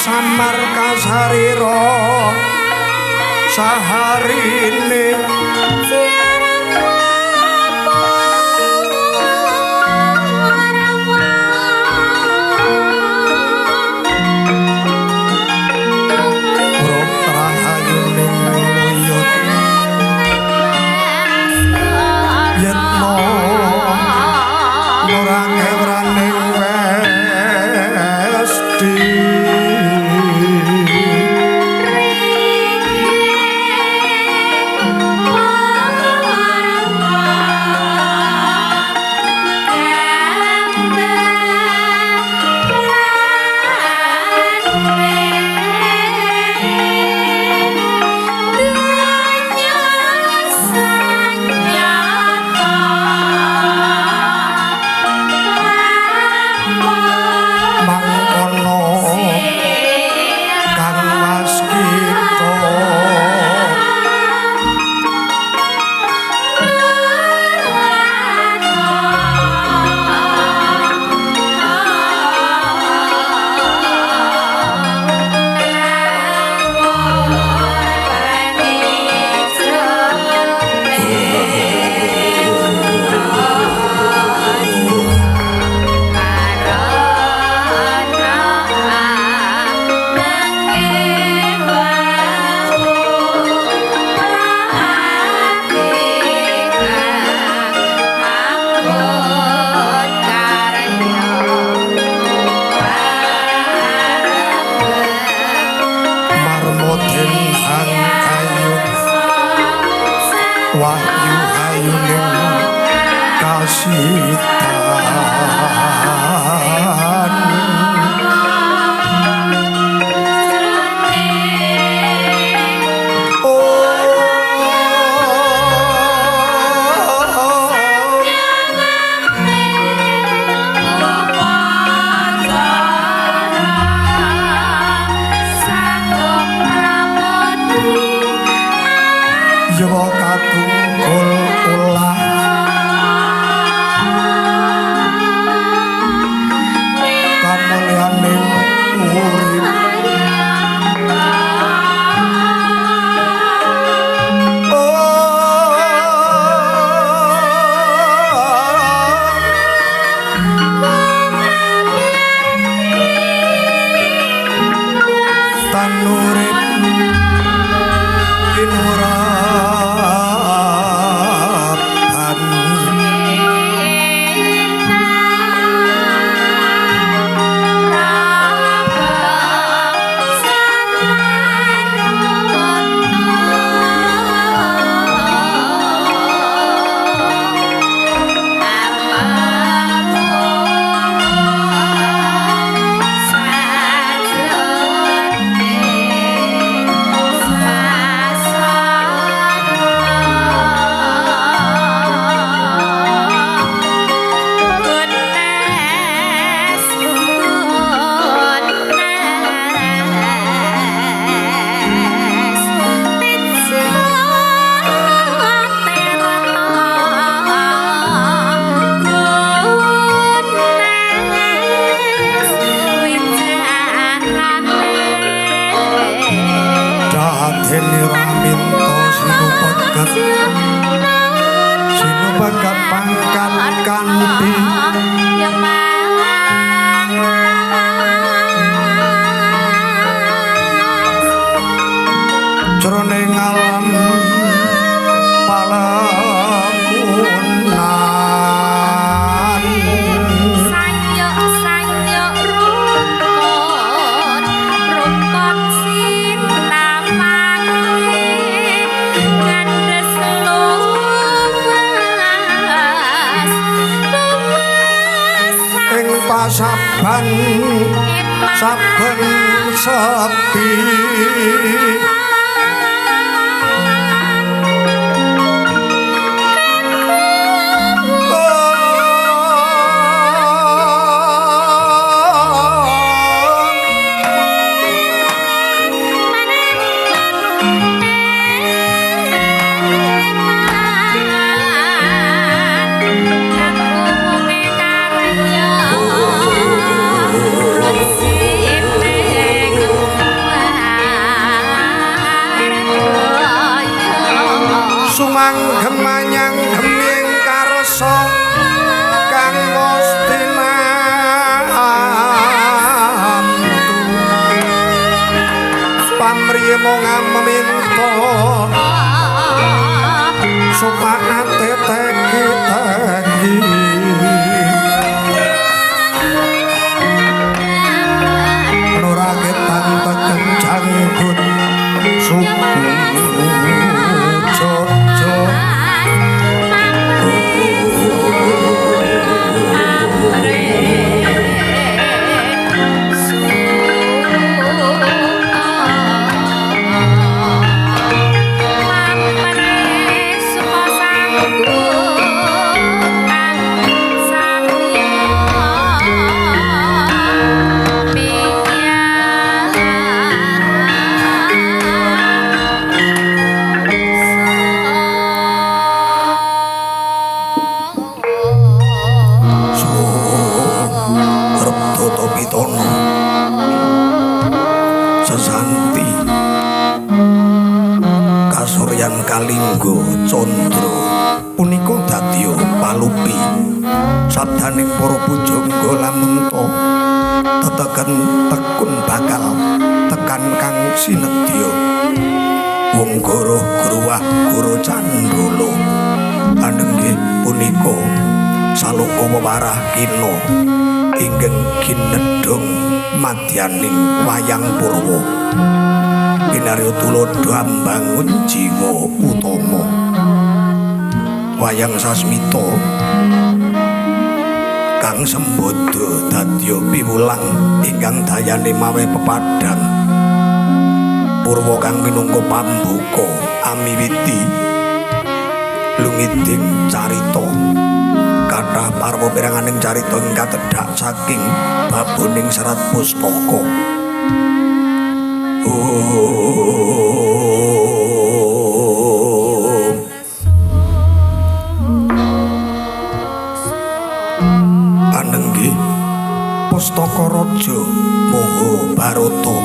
Samar kasarira saharine wahyu hayuning kasitan. Yawa katunggul ulah kamulyaning urip tanurip kinurapan. Sinupegat pangkat kanthi jroning alam palemunan. Sanyok-sanyok rukun rukun sinamangke kandhes luwes luwes ing pasaban saben sepi. Pamriye mung meminta supaate teki-teki nurake tanteken janggut suku jojo Sesanti kasuryan kalingga candra punika dadya palupi sabdaning para pujangga lamun ta teteken tekun bakal tekan kang sinedya wong goroh gruwah guru candala anenggih punika saloka wewarah kina ingkang ginedhong madyaning wayang purwa kinarya tuladha ambangun jiwa utama wayang sasmita kang sembada dadya piwulang ingkang dayane mawe pepadhang purwa kang minangka pambuka amiwiti lungiding carita. Kathah parwa piranganing carita ing katedhak saking baboning serat pustaka. Anenggih Pustaka Raja Maha Bharata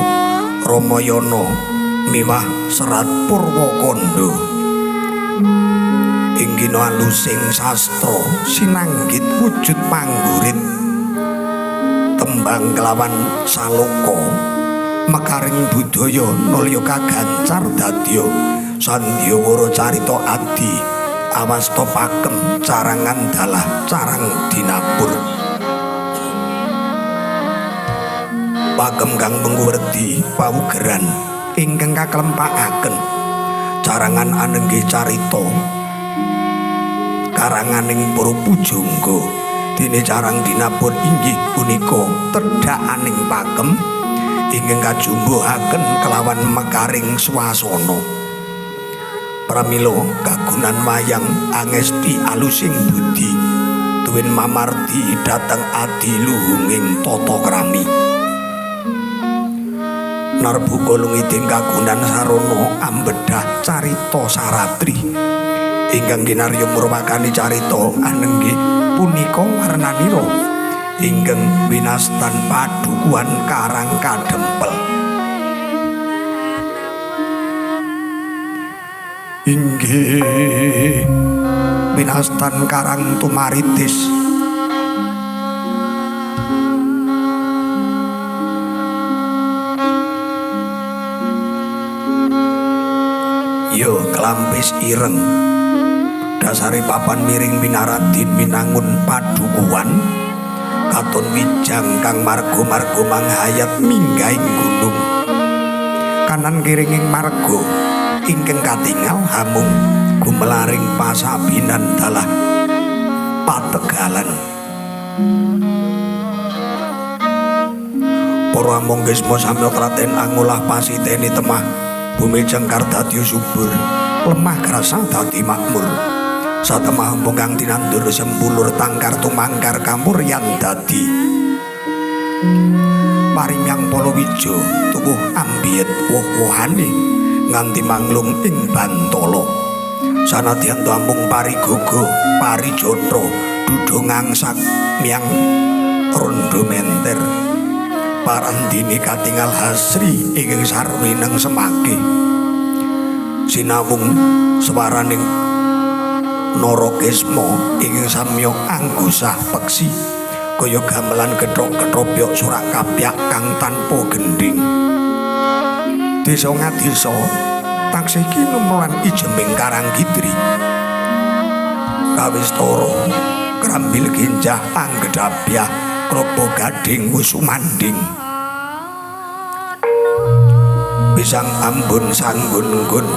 Ramayana miwah serat Purwakanda. Inggina alusing sastra sinanggit wujud panggurit tembang kelawan saloka mekaring budaya nulya kagancar dadya sandyawara carita adi awasta pakem carangan dalah carang dinapur pakem kang mengwerdi pawugeran ingkang kaklempakaken carangan anenggih carita karanganing para pujangga dene carang dinapur inggih punika tedhakaning pakem ingkang kajumbuhaken kelawan mekaring swasana. Pramila kagunan wayang angesti alusing budi tuwin mamardi dhateng adiluhunging tata krami. Narbuka lungiding kagunan sarana ambedhah carita saratri ingkang kinarya murwakani carita anenggih punika warnanira ingkang winastan padukuhan Karang Kadempel. Inggih winastan Karang Tumaritis. Yo klampis ireng dasare papan miring minaradin winangun padukuhan katon wijang kang marga-marga manghayat minggahing gunung kanan kiringing marga ingkang katingal hamung gumelaring pasabinan dalah pategalan. Para amanggisma samya klaten angolah pasiteni temah bumi jengkar dadi subur lemah krasa dadi makmur. Satemah empung kang tinandur sempulur tangkar tumangkar kamuryan dadi parimyang palawija tuwuh ambiyet woh-wohane nganti manglung ing bantala. Sanadyan amung parigogo parijatra duda ngangsak myang rondo menter parandine katingal hasri ingkang sarwineng semake sinawung swaraning Narakisma ingkang samya anggosah peksi kaya gamelan gethok-ketropyok surak kapyak kang tanpa gendhing. Desa ngadesa taksih kinemelan ijeming karang kidri. Kawistara krambil genjah anggedhabyah kropo gading wis sumanding. Pisang ambun sanggun-nggun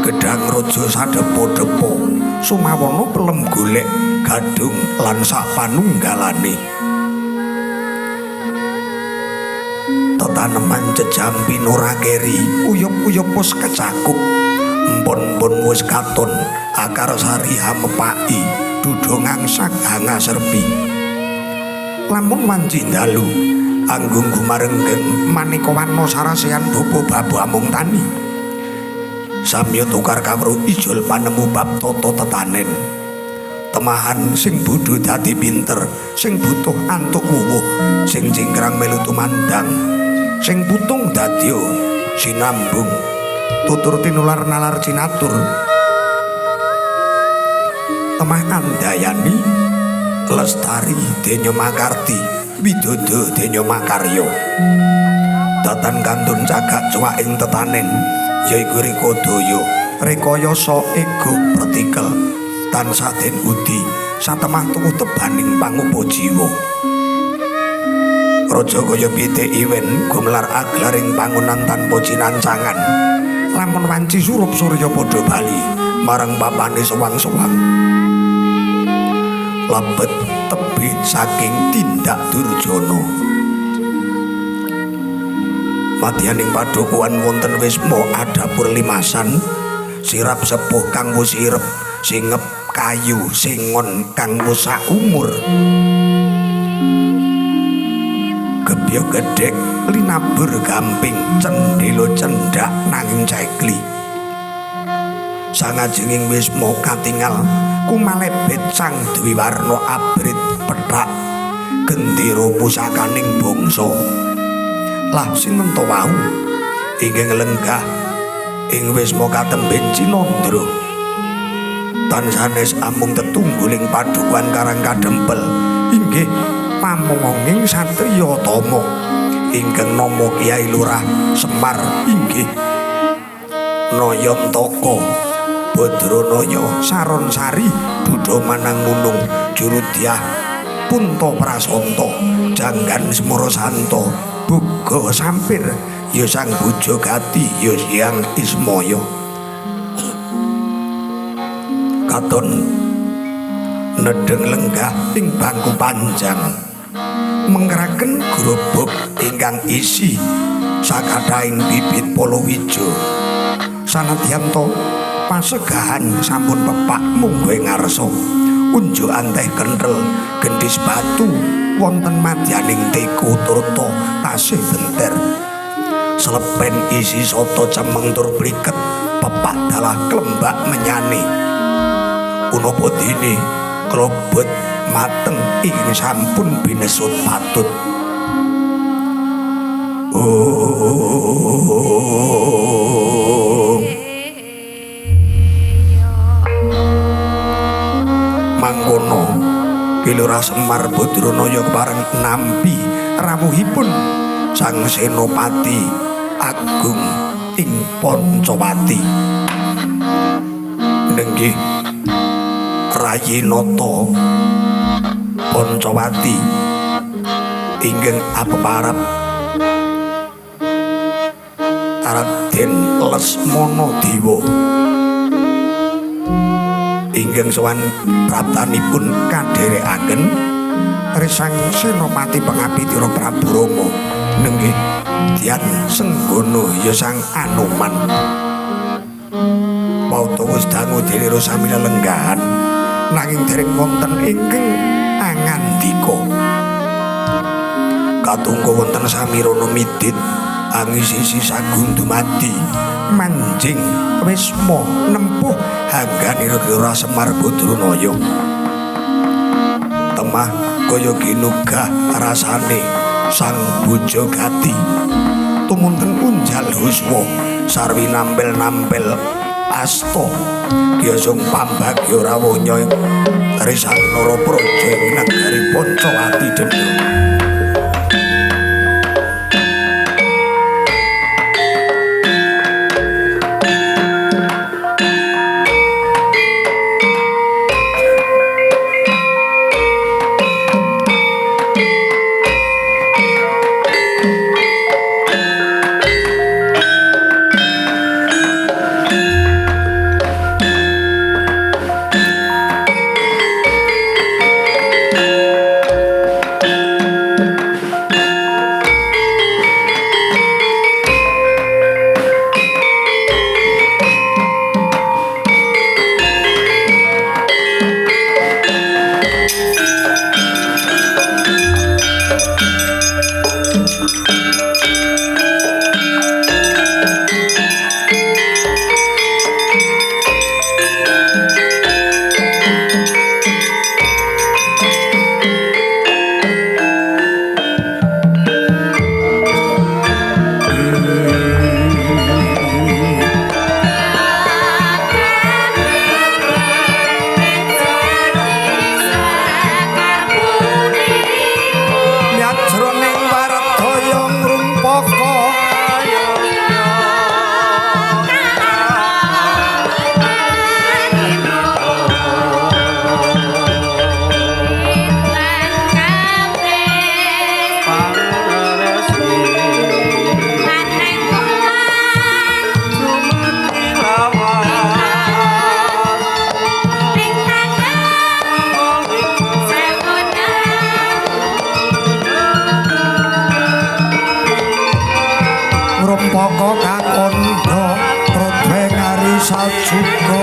gedang raja sadepo-depo sumawana pelem golek gadung lan sak panunggalane. Tetaneman jejampi ora keri uyup-uyup wis kecakup empon-empon wis katon akar sari hamepaki duda ngangsak hangaserpi. Lamun wanci dalu anggung gumarenggeng maneka warna sarasehan bapa babu amung tani. Samya tukar kawruh ijol panemu bab tata tetanen. Temahan sing bodho dadi pinter, sing butuh antuk wuwuh, sing cingkrang melu tumandang, sing putung dadya sinambung, tutur tinular nalar cinatur. Temah andayani lestari denya makarti, widodo denya makarya. Datan kantun cagak cuwak ing tetanen yaiku rekodaya, rekayasa ego partikel tansah den udi satemah tuwuh tebaning pangupa jiwa. Raja kaya pitik iwen gumelar aglaring pangonan tanpa cinancangan. Lamun wanci surup surya padha bali marang papane sewang-sewang. Lebet tebih saking tindak durjana. Madyaning padukuhan wonten wisma adapur limasan, sirap sepuh kang wis irep, singep kayu singon kang wis saumur. Gebya gedhek linabur gamping cendhela cendhak nanging cekli. Sangajenging wisma katingal kumalebet sang dwiwarna abrit pethak gendera pusakaning bangsa. Lah sinten to wau ingkang lenggah ing wisma katemben Cinandra. Tan sanes amung tetungguling padukuhan Karang Kadempel inggih pamonging satriya tama ingkang nama Kyai Lurah Semar inggih Nayantaka Badranaya Saron Sari Duda Manang Munung Jurudyah Punta Prasanta Janggan Semara Santa Buga Sampir ya Sang Bujogati ya Hyang Ismaya. Katon nedheng lenggah ing bangku panjang mengeraken grobok ingkang isi sakathahing bibit palawija. Sanadyan ta pasegahan sampun pepak mungguh ngarsa unjukan teh kenthel gendhis batu wonten madyaning teko turta tasih benter. Slepen isi soto cemeng tur bliket pepak dalah klembak menyane. Punapa dene klobot mateng ing sampun binesut patut. Oh. Mangkono Ki Lurah Semar Badranaya kepareng nampi rawuhipun Sang Senopati Agung ing Pancawati. Nenggih Rayi Nata Pancawati ingkang apeparap Raden Lesmana Dewa ingkang sowan praptanipun kadherekaken Risang Senopati Pengabdi Prabu Rama nenggih Dian Senggono ya Sang Anoman. Pauta wis dangu dene sami lelenggahan nanging dereng wonten ingkang angandika. Katunggu wonten samirana midit angisisi sagung dumadi manjing wisma nempuh hangganira Lurah Semar Badranaya. Temah kaya ginugah rasane Sang Bujogati tumunten unjal huswa sarwi nampel-nampel asta gyasung pambagya rawuhnya Risang Narapraja ing nagari Pancawati Dendra. Poko kakondho prothe ngari sajuga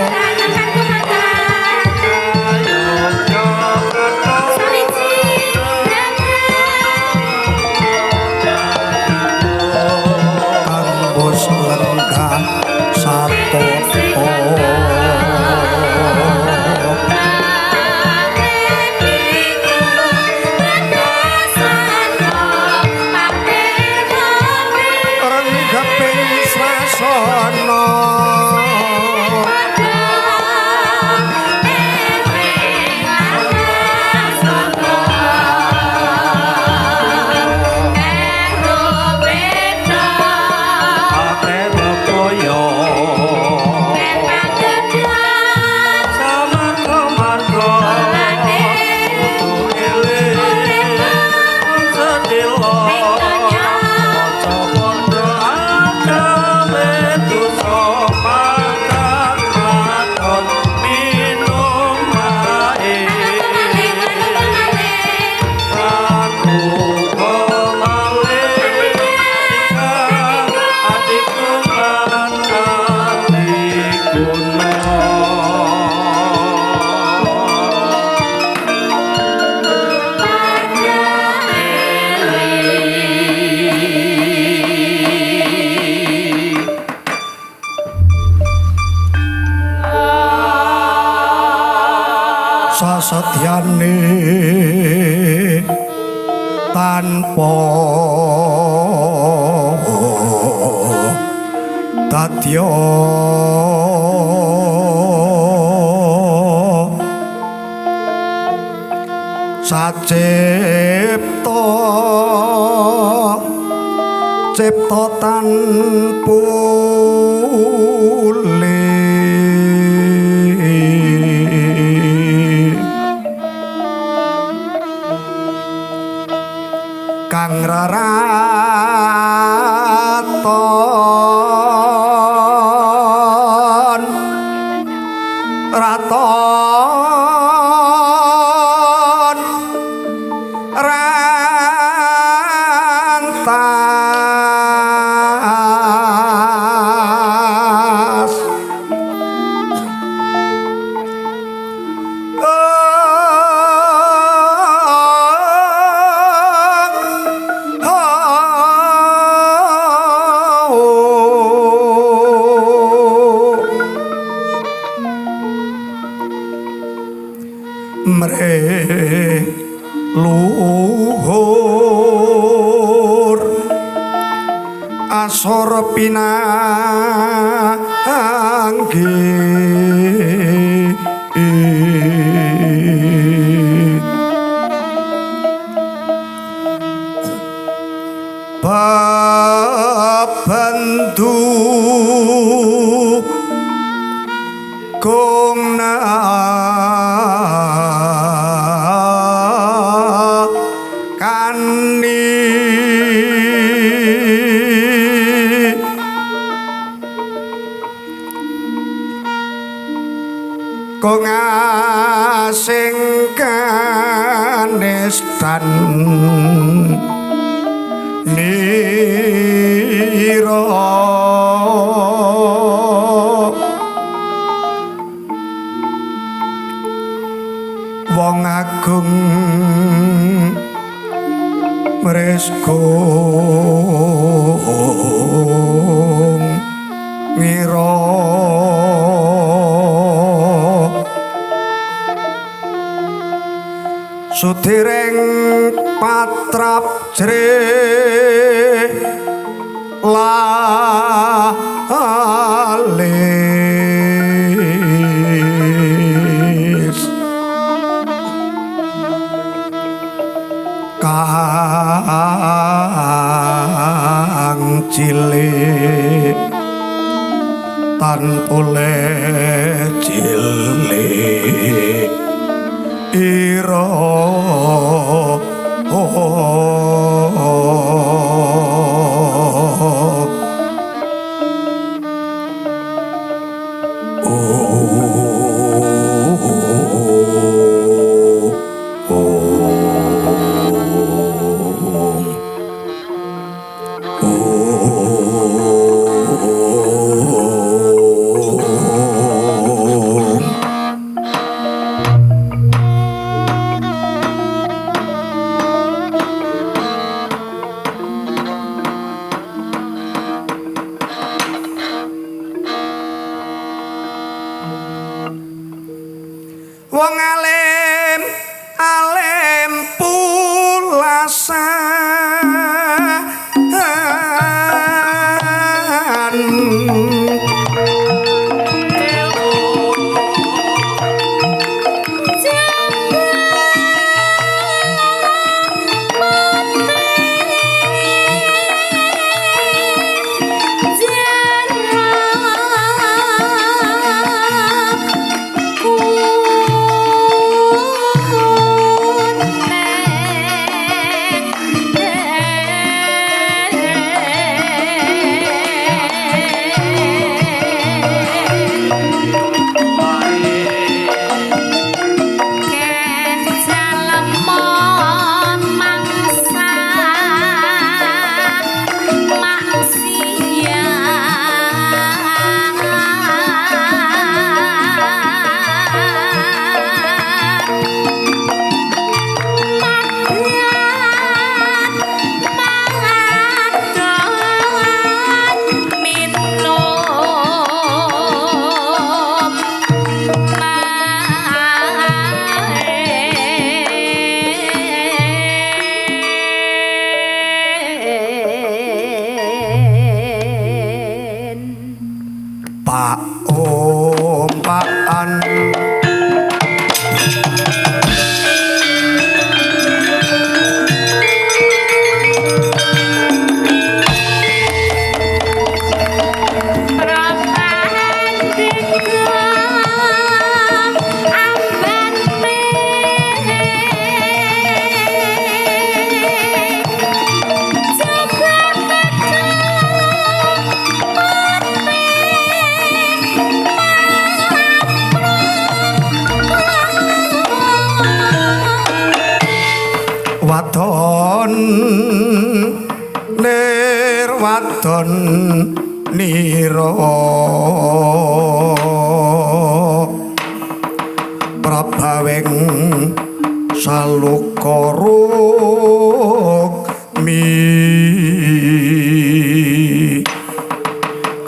kambus lenggah satoto. Sasetyane tanpa dadya sacipta cipta tanpa kang raraton raton rantas mre luhur asor pinanggi bebendu gongna kani kong asing kanestan nira wong agung mre Titis gong ngira sudireng patrap jre lalis kang cilik tan oleh cilik ira. Wong alim alim pulasan wadon lir wadon nira prabaweng saluka rukmi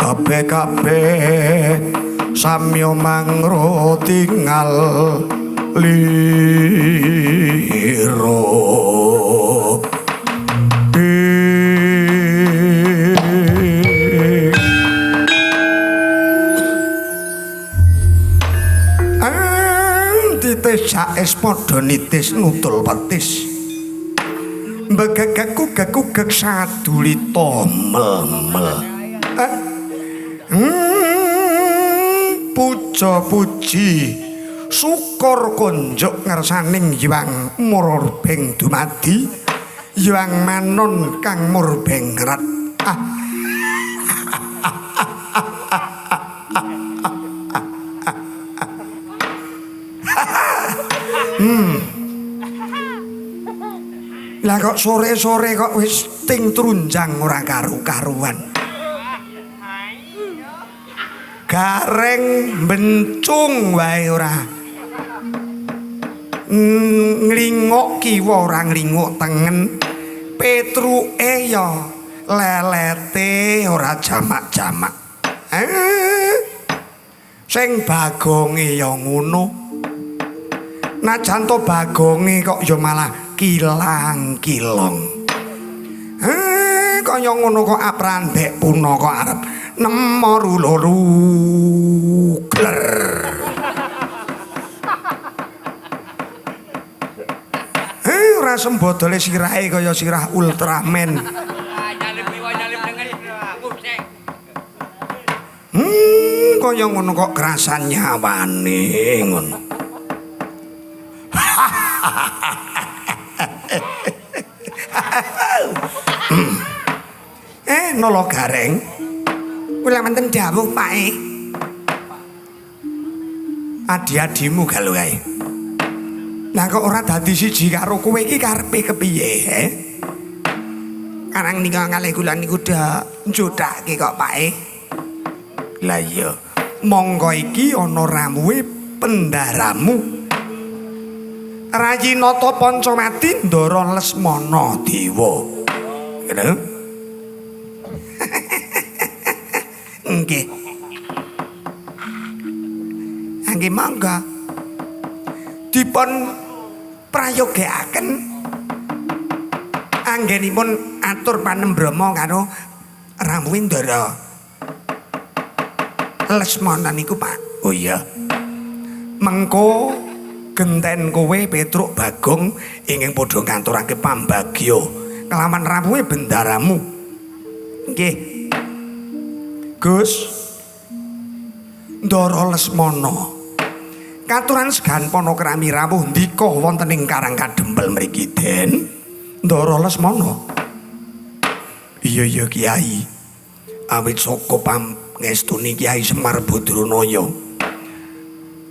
kabeh-kabeh samya mangro tingal liro. Titis saes padha nitis nutul petis mbegegek kugek sadulita mel-mel. Puja puji syukur konjuk ngersaning Hyang Murbeng dumadi Hyang Manon kang murbeng rat. Lah kok sore-sore kok wis ting trunjang ora karu-karuan. Gareng bencung wae ora. Nglinguk kiwa ora nglinguk tengen. Petruke ya lelete ora jamak-jamak. Sing bagonge ya ngono. Najan to bagonge kok ya malah kilang-kilong. Kaya ngono kok aprandek puna kok arep nemo loro gler. Ora sembodole sirahe kaya sirah Ultraman. Kaya ngono kok krasan nyawane ngono. Nolo Gareng. Kula wonten dawuh, Pak e. Adi-adimu galo kae. Lah kok ora dadi siji karo kowe iki karepe kepiye, he? Karang nika kalih kula niku dak njothake kok, Pak e. Lah iya, monggo iki ana rawuhe pendaramu. Rayi Nata Pancawati Ndara Lesmana Dewa. Ngono? Nggih. Nggih monggo. Dipun prayogekaken anggenipun atur panembrama karo rawuhe Ndara Lesmana niku, Pak. Oh iya. Mengko genten kowe Petruk Bagong ingkang padha ngaturake pambagya kelawan rawuhe bendaramu. Nggih. Gus Ndara Lesmana. Katuran segan panakrami rawuh ndika wonten ing Karang Kadempel mriki, Den. Ndara Lesmana. Iya iya Kiai. Awit saka pangestune Kiai Semar Badranaya.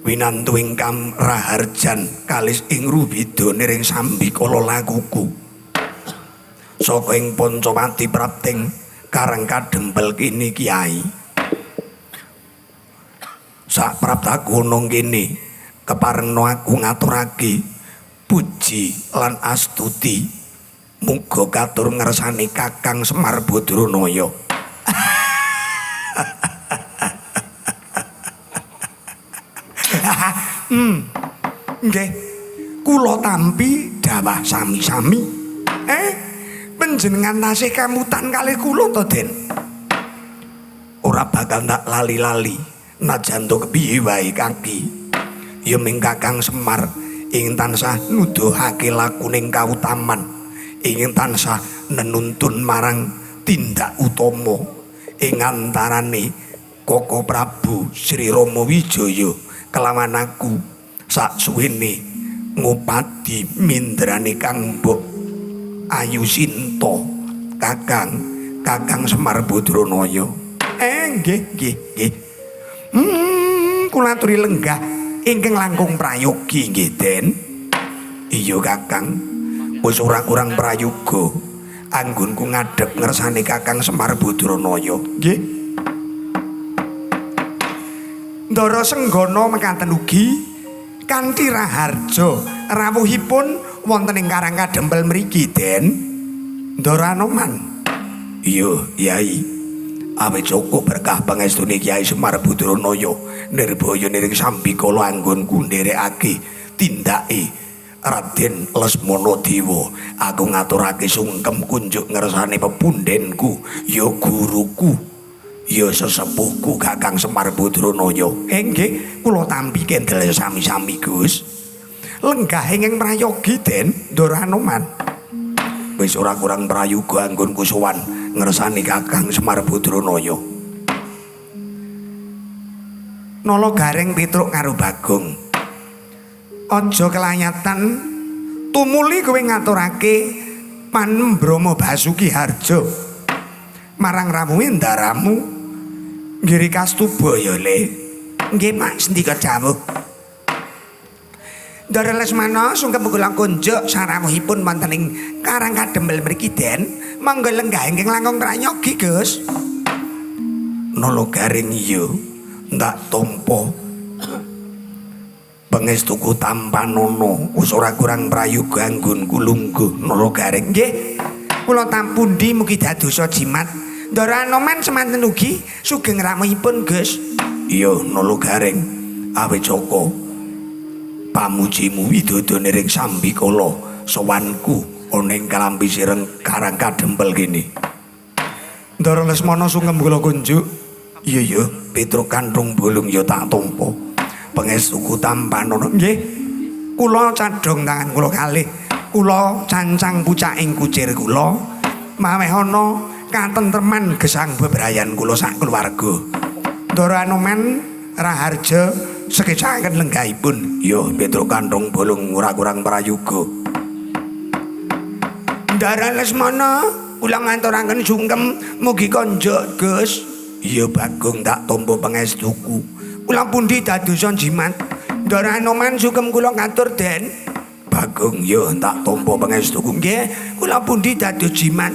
Winantu ingkang raharjan kalis ing rubida niring sambikala lakuku. Saka ing Pancawati prapting Karang Kadempel kini Kiai. Sak praptakono kene keparengno aku ngaturake puji lan astuti muga katur ngersane Kakang Semar Badranaya. Nggih. Kula tampi dawah sami-sami. Panjenengan tasih kamutan kalih kula to, Den? Ora bakal tak lali-lali. Najan to kepiye wae kaki. Ya ming Kakang Semar ing tansah nuduhake lakuning kautaman, ing tansah nenuntun marang tindak utama ing antarane Koko Prabu Sri Rama Wijaya kelawan aku sak suwene ngupadi mindrane Kang Mbok Ayu Sinta Kakang Semar Badranaya. Nggih nggih nggih. Kula aturi lenggah ingkang langkung prayogi nggih, Den. Iya Kakang, wis ora kurang prayoga anggonku ngadhep ngersane Kakang Semar Badranaya. Nggih. Ndara Senggana mekaten ugi kanthi raharja rawuhipun wonten ing Karang Kadempel mriki, Den. Ndara Anoman. Iya, Yai. Awit cukup berkah pangestune Kyai Semar Badranaya nirbaya niring sambikala anggonku nderekake tindake Raden Lesmana Dewa. Aku ngaturake sungkem kunjuk ngersane pepundhenku, ya guruku, ya sesepuhku Kakang Semar Badranaya. Nggih, kula tampi kendel sami-sami, Gus. Lenggah ingkang prayogi, Den Ndara Anoman. Wis ora kurang prayoga anggonku sowan ngersani Kakang Semar Badranaya. Nala Gareng Petruk karo Bagong. Aja kelayatan tumuli kowe ngaturake panembrama Basuki Harja marang rawuhe ndaramu nggiri kastuba ya, Le. Nggih, Pak, sendika dawuh. Ndara Lesmana sungkem kula kunjuk sarawuhipun wonten ing Karang Kadempel mriki, Den. Monggo lenggah ingkang langkung prayogi, Gus. Nala Gareng iya, ndak tampa. Pangestuku tampanana, wis ora kurang prayoga anggonku lungguh. Nala Gareng nggih. Kula tampundi mugi dadosa jimat. Ndara Anoman semanten ugi sugeng rawuhipun, Gus. Iya, Nala Gareng. Awit Jaka. Pamujimu widodo niring sambikala sowanku ana ing Kalambi Sireng Karang Kadempel kene. Ndara Lesmana sungkem kula kunjuk. Iya ya, Petruk Kanthung Bolong ya tak tampa. Pangestuku tampanono. Nggih. Kula cadhong tangan kula kalih. Kula cancang pucaking kucir kula. Maweh ana katentreman gesang bebrayan kula sak keluarga. Ndara Anoman raharja sekecaken lenggahipun. Ya, Petruk Kanthung Bolong ora kurang prayoga. Ndara Lesmana, kula ngaturaken sungkem mugi konjuk, Gus. Iya, Bagong, tak tampa pangestuku. Kula pundi dadosa jimat. Ndara Anoman sungkem kula katur, Den. Bagong, ya tak tampa pangestuku. Nggih, kula pundi dados jimat.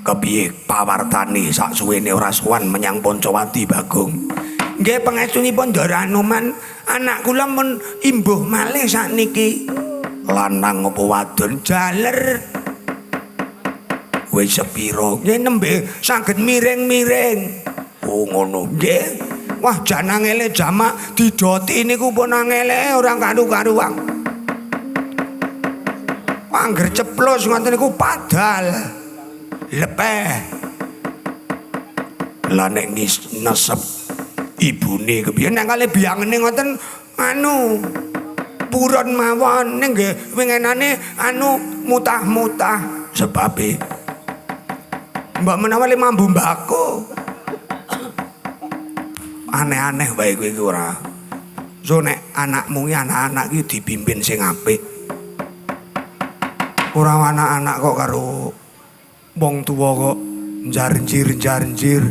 Kepiye pawartane sak suwene ora sowan menyang Pancawati, Bagong? Nggih, pangestunipun Ndara Anoman, anak kula mun imbuh malih sakniki. Lanang apa wadon? Jaler. Wis sepira? Nggih nembe saged miring-miring. Oh ngono. Nggih. Wah, jan angele jamak didoti niku pun angele ora karu-karuan. Angger ceplos ngoten niku padal. Lepeh. Lah nek nesep ibune kepiye? Nek kali biyangene ngoten anu purun mawon ning nggih wingenane anu mutah-mutah sebabe mbak menawa le mambu mbako. Aneh-aneh wae kowe iki ora. So nek anakmu ki anak-anak ki dipimpin sing apik. Ora anak-anak kok karo wong tuwa kok njarnjir-njarnjir.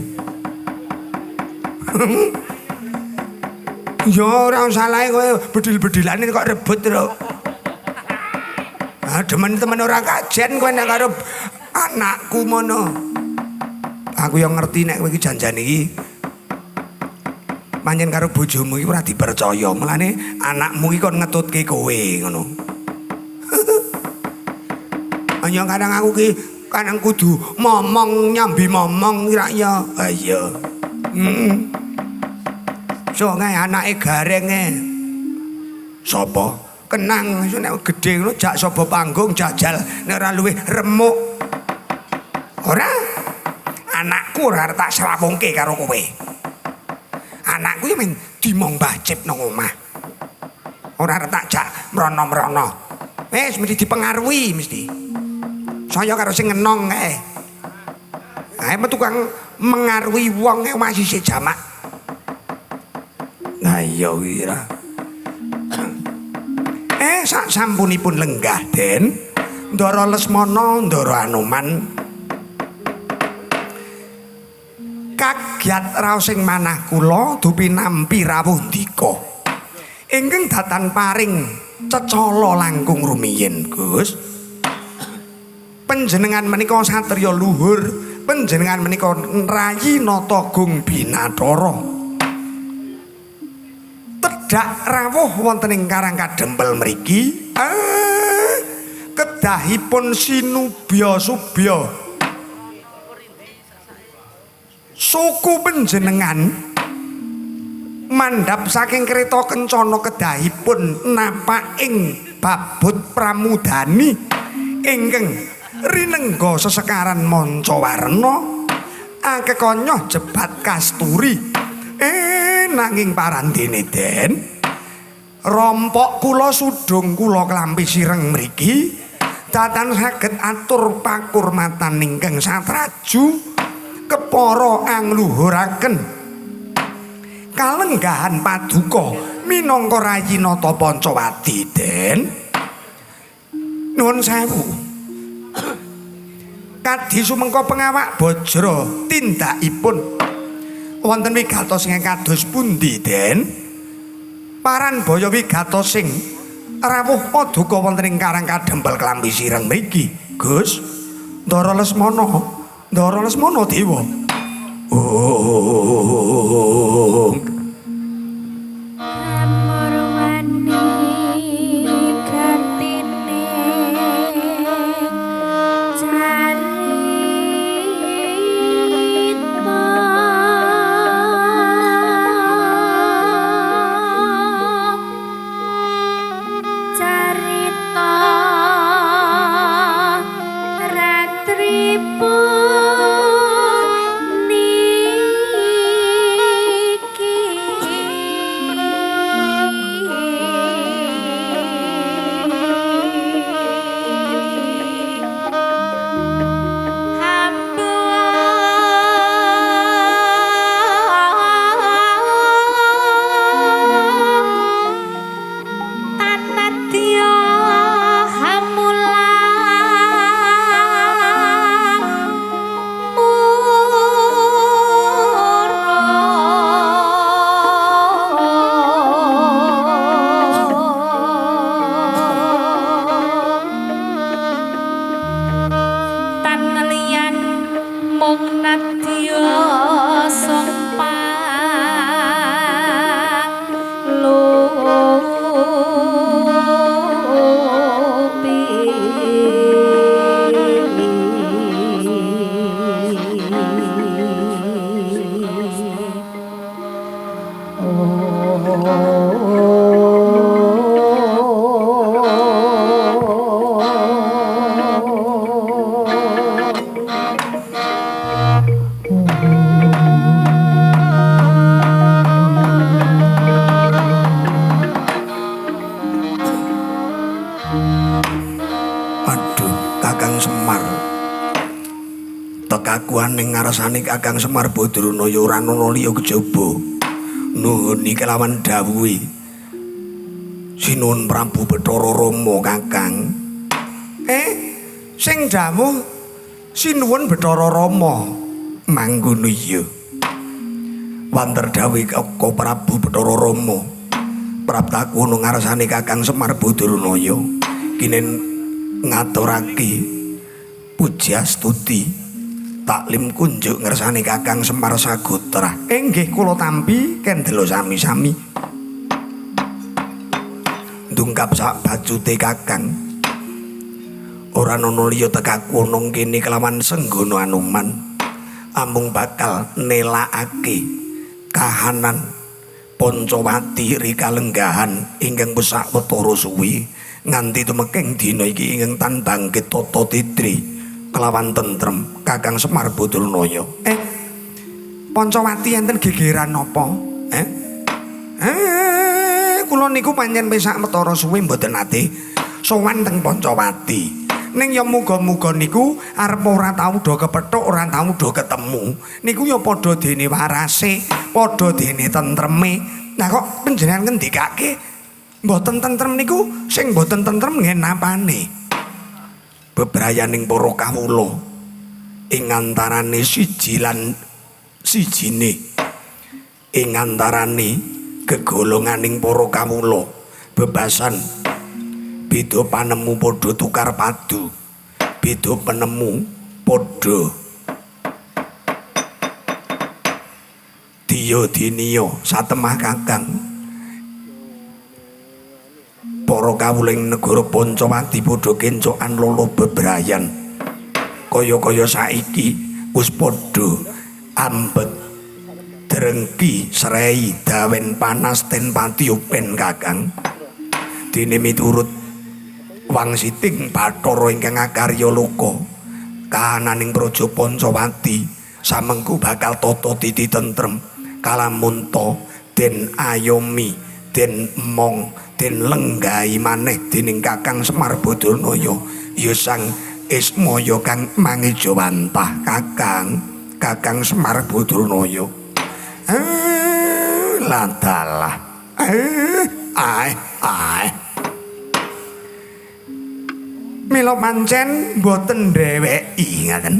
Ya ora salahe kowe bedil-bedilane kok rebut lho. Ah demen-temen ora kajen kowe nek karo anakku mono. Aku yang ngerti nek kowe iki janjane iki pancen karo bojomu iki ora dipercaya. Mulane anakmu iki kon ngetutke kowe ngono. Anya kadang aku ki kadang kudu momong nyambi momong ora ya. Ha iya. Heeh. So kae anake garenge. Sapa? Kenang iso nek gedhe ngono jak sapa panggung jajal nek ora luwih remuk. Ora. Anakku ora arep tak srawungke karo kowe. Anakku iki men dimong Mbah Cip nang omah. Ora arep tak jak mrono-mrono. Wis mesti dipengaruhi mesti. Saya karo sing ngenong kae. Ae tukang mengaruhi wong e masih sik jamak. Nah iya kuwi ra. Sak sampunipun lenggah, Den. Ndara Lesmana, Ndara Anoman kagyat raos ing manah kula dupi nampi rawuh ndika. Ingkang datan paring cecala langkung rumiyin, Gus. Panjenengan menika satriya luhur, panjenengan menika rayi Natagung Binathara. Tedhak rawuh wonten ing Karang Kadempel mriki, kedahipun sinubya subya. Suku panjenengan mandhap saking kereta kencana kedahipun napak ing babut pramudani ingkang rinengga sesekaran manca warna akekonyoh jebat kasturi. Nanging parandene, Den, rompok kula sudung kula klampi sireng mriki datan saged atur pakurmatan ingkang satraju kepara angluhuraken kalenggahan paduka minangka rayi Nata Pancawati, Den. Nuwun sewu. Kadi sumengko pengawak bajra tindakipun wonten wigatos ingkang kados pundi, Den? Paran baya wigatos sing rawuh paduka wonten ing Karang Kadempel Klambi Sireng mriki, Gus. Ndara Lesmana, Ndara Lesmana dewa. Oh. Amurwani kartine Kakang Semar. Tekakuan ning ngarsane Kakang Semar Badranaya ora ana liya kejaba nuhuni kelawan dawuhe Sinuwun Prabu Bathara Rama Kakang. Sing dawuh Sinuwun Bathara Rama mangkono iya. Wanter dawuhe Kaka Prabu Bathara Rama praptaku ana ngarsane Kakang Semar Badranaya kinen ngaturake pujastuti taklim kunjuk ngersane Kakang Semar Sagotra. Nggih kula tampi kendelo sami-sami. Ndungkap sak bacute Kakang. Ora ana liya tekaku ana kene kelawan senggono Anoman. Amung bakal nelakake kahanan Pancawati rikalenggahan ingkang wis sawetara suwi nganti tumeking dina iki ingkang tan bangkit tata titri kelawan tentrem Kakang Semar Badranaya. Pancawati enten gegeran napa? Kula niku pancen wis sawetara suwi mboten nate sowan teng Pancawati. Ning ya muga-muga niku arep ora tau do kepethuk, ora tau do ketemu. Niku ya padha dene warase, padha dene tentreme. Nah kok panjenengan ngendikake mboten tentrem niku sing mboten tentrem nggih napane? Bebrayaning para kawula ing antarane siji lan sijine, ing antarane gegolonganing para kawula bebasan beda panemu padha tukar padu, beda penemu padha diya diniya satemah Kakang. Para kawula ing negara Pancawati padha kencokan lolo bebrayan kaya-kaya saiki wis padha ambet drengki srei dawen panas ten pati upen Kakang. Dene miturut wangsiting Bathara ingkang akarya loka kahananing praja Pancawati samengku bakal tata titi tentrem kalamunta den ayomi den emong den lenggahi maneh dening Kakang Semar Badranaya ya Sang Ismaya kang mangejawantah Kakang Kakang Semar Badranaya. Ladalah ae ae mila pancen mboten dheweki ngaten,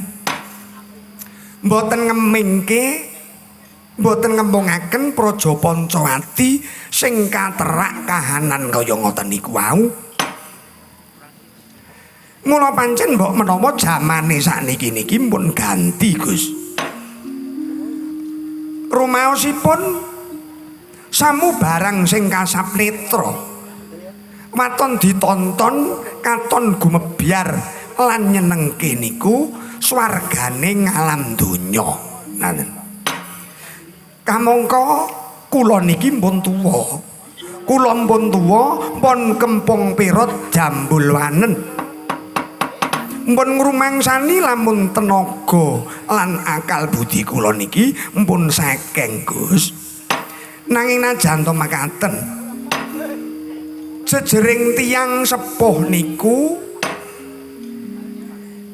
mboten ngemingke, mboten ngempungaken praja Pancawati sing katerak kahanan kaya ngoten niku wau. Mula pancen mbok menawa jamane sakniki niki pun ganti Gus. Rumaosipun samu barang sing kasap netra waton ditonton katon gumebyar lan nyenengke niku swargane ngalam donya. Ngaten. Kamangka kula niki pun tuwa. Kula pun tuwa, pun kempung perot jambul wanen. Mpun ngrumangsani lamun tenaga lan akal budi kula niki mpun sekeng Gus. Nanging najan to makaten, jejering tiyang sepuh niku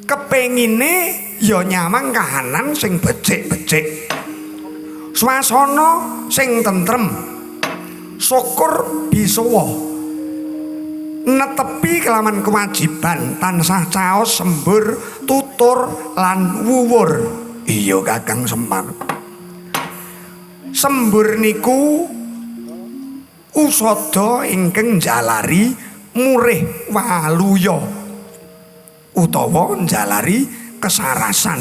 kepengine ya nyawang kahanan sing becik-becik, swasana sing tentrem, syukur bisawa netepi kelawan kewajiban tansah caos sembur tutur lan wuwur. Iya Kakang Semar, sembur niku usada ingkang njalari murih waluya utawa njalari kesarasan.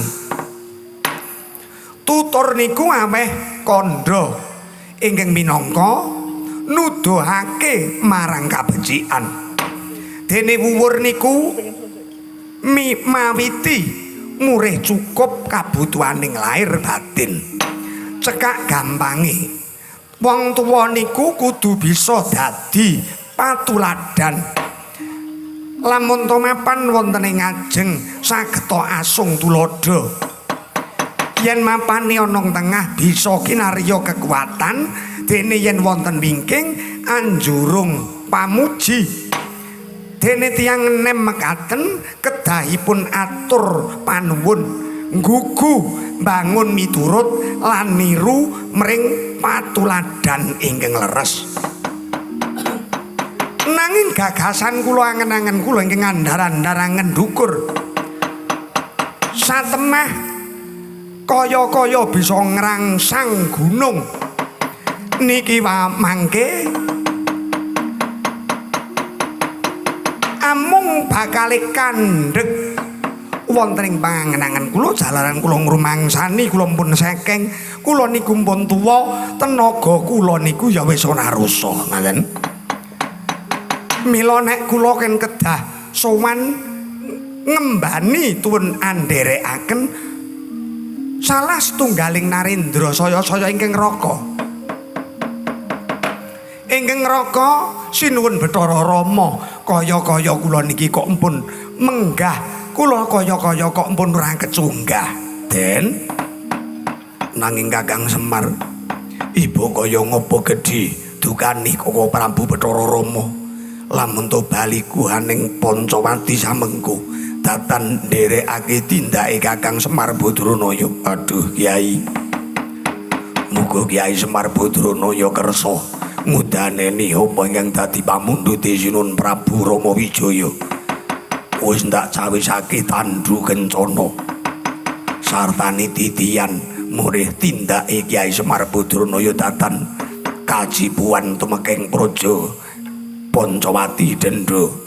Tutur niku aweh kandha ingkang minangka nuduhake marang kabecikan. Dene wuwur niku mawiti murih cukup kabutuhaning lahir batin. Cekak gampange wong tuwa niku kudu bisa dadi patuladan. Lamun to mapan wonten ing ngajeng sageta asung tuladha. Yen mapane ana tengah bisa kinarya kekuatan, dene yen wonten wingking anjurung pamuji. Dene tiyang enem mekaten Kedahipun atur panuwun nggugu mbangun miturut lan niru mring patuladan ingkang leres. Nanging gagasan kula angen-angen kula ingkang andhar-andharangen ndukur satemah kaya-kaya bisa ngrangsang gunung niki mangke amung bakale kandhek wonten ing pangangen-angen kula jalaran kula ngrumangsani kula pun sekeng kula niku pun tuwa tenaga kula niku ya wis ora rusa ngaten. Mila nek kula ken kedah sowan ngembani tuwin anderekaken salah setunggaling narendra saya-saya ingkang raka. Ingkang raka sinuwun Bathara Rama kaya-kaya kula niki kok empun menggah kula kaya-kaya kok empun ora kecunggah. Den nanging Kakang Semar ibu kaya ngopo gedhi dukani Koko Prabu Bathara Rama lamun to bali guhaning Pancawati samengko datan nderekake tindake Kakang Semar Badranaya. Aduh Kyai, muga Kyai Semar Badranaya kersa ngudaneni apa ingkang dadi pamundhute Sinuwun Prabu Rama Wijaya. Wis ndak cawisake tandu kencana sartani titian murih tindake Kyai Semar Badranaya datan kajipuan tumekeng praja Pancawati Dendro.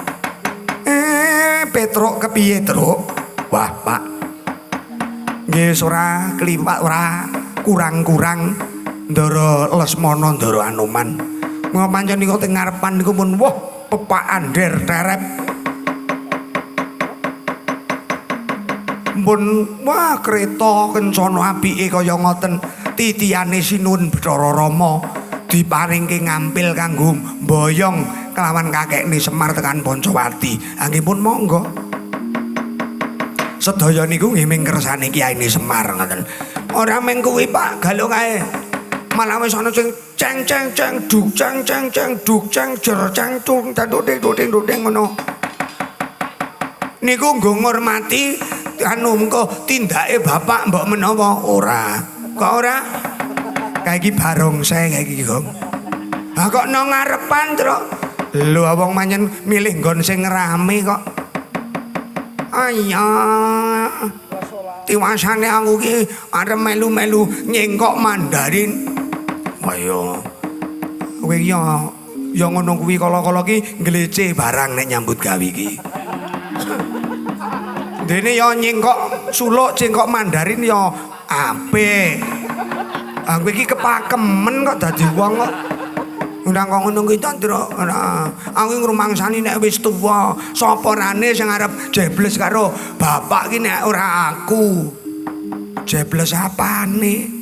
Petruk kepiye, Truk? Wah, Pak. Nggih ora kliwat ora kurang-kurang Ndara Lesmana Ndara Anoman. Mula pancen niku teng ngarepan niku pun wah pepakan der terep. Pun wah kereta kencana apike kaya ngoten titiyane Sinuwun Bathara Rama diparingke ngampil kanggo mboyong kelawan kakekne Semar tekan Pancawati. Angge pun monggo. Sedaya niku nggih ming kersane Kiyaine Semar ngoten. Ora mung kuwi Pak, galuk kae. Malah wis ana sing ceng ceng ceng duk ceng ceng ceng duk ceng jer ceng cung duding duding duding ngono. Niku nggo ngurmati anu mengko tindake bapak mbok menawa ora. Kok ora? Kae iki barongsai kae iki, Gong. Ha kok nang ngarepan, Truk? Lho wong pancen milih nggon sing rame kok. Ayah. Tiwasane aku ki arep melu-melu nyengkok Mandarin. Ayo. Kowe iki ya ngono kuwi kala-kala ki nglece barang nek nyambut gawe iki. Dene ya nyengkok suluk, cengkok Mandarin ya apik. Aku iki kepakemen kok dadi wong kok. Ora kok ngono kuwi ta, Truk. Ora. Aku ngrumangsani nek wis tuwa, sapa rane sing arep jebles karo bapak ki nek ora aku. Jebles apane?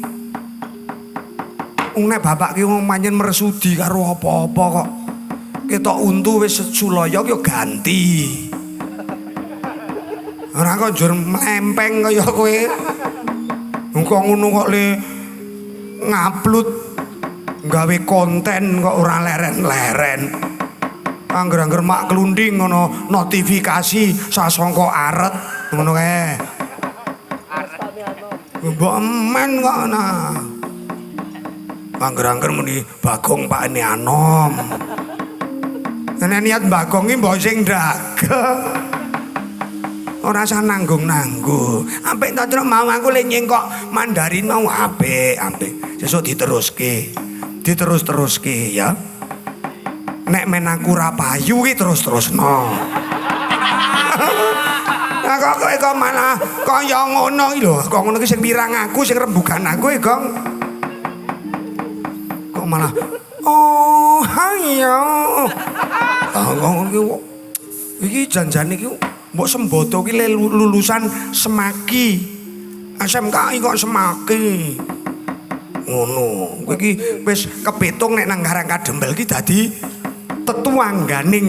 Wong nek bapak ki wong pancen mersudi karo apa-apa kok. Ketok untu wis sulaya ki ganti. Ora kok njur mlempeng kaya kowe. Wong kok ngono kok le ngupload gawe konten kok ora leren-leren. Angger-angger mak klunding ngono notifikasi sasangka aret ngono kae. Mbok emen kok ana. Angger-angger muni Bagong pakne Anom. Nek niat Bagong ki mbok sing ndagel. Ora usah nanggung-nanggung. Apik ta Truk mau aku le nyengkok Mandarin mau apik, apik. Sesuk diteruske. Diterus-teruske ya. Nek men aku ora payu ki terus-terusno. Lah kok kowe kok malah kaya ngono iki lho. Kok ngono ki sing pirang aku, sing rembugan aku e, Gong. Kok malah oh hayo. Ah kok ngono ki iki janjane iki mbok sembodo ki lulusan Semaki. SMKI kok Semaki. Ngono. Kowe iki wis kepitung nek nang Karang Kadempel ki dadi tetuangganing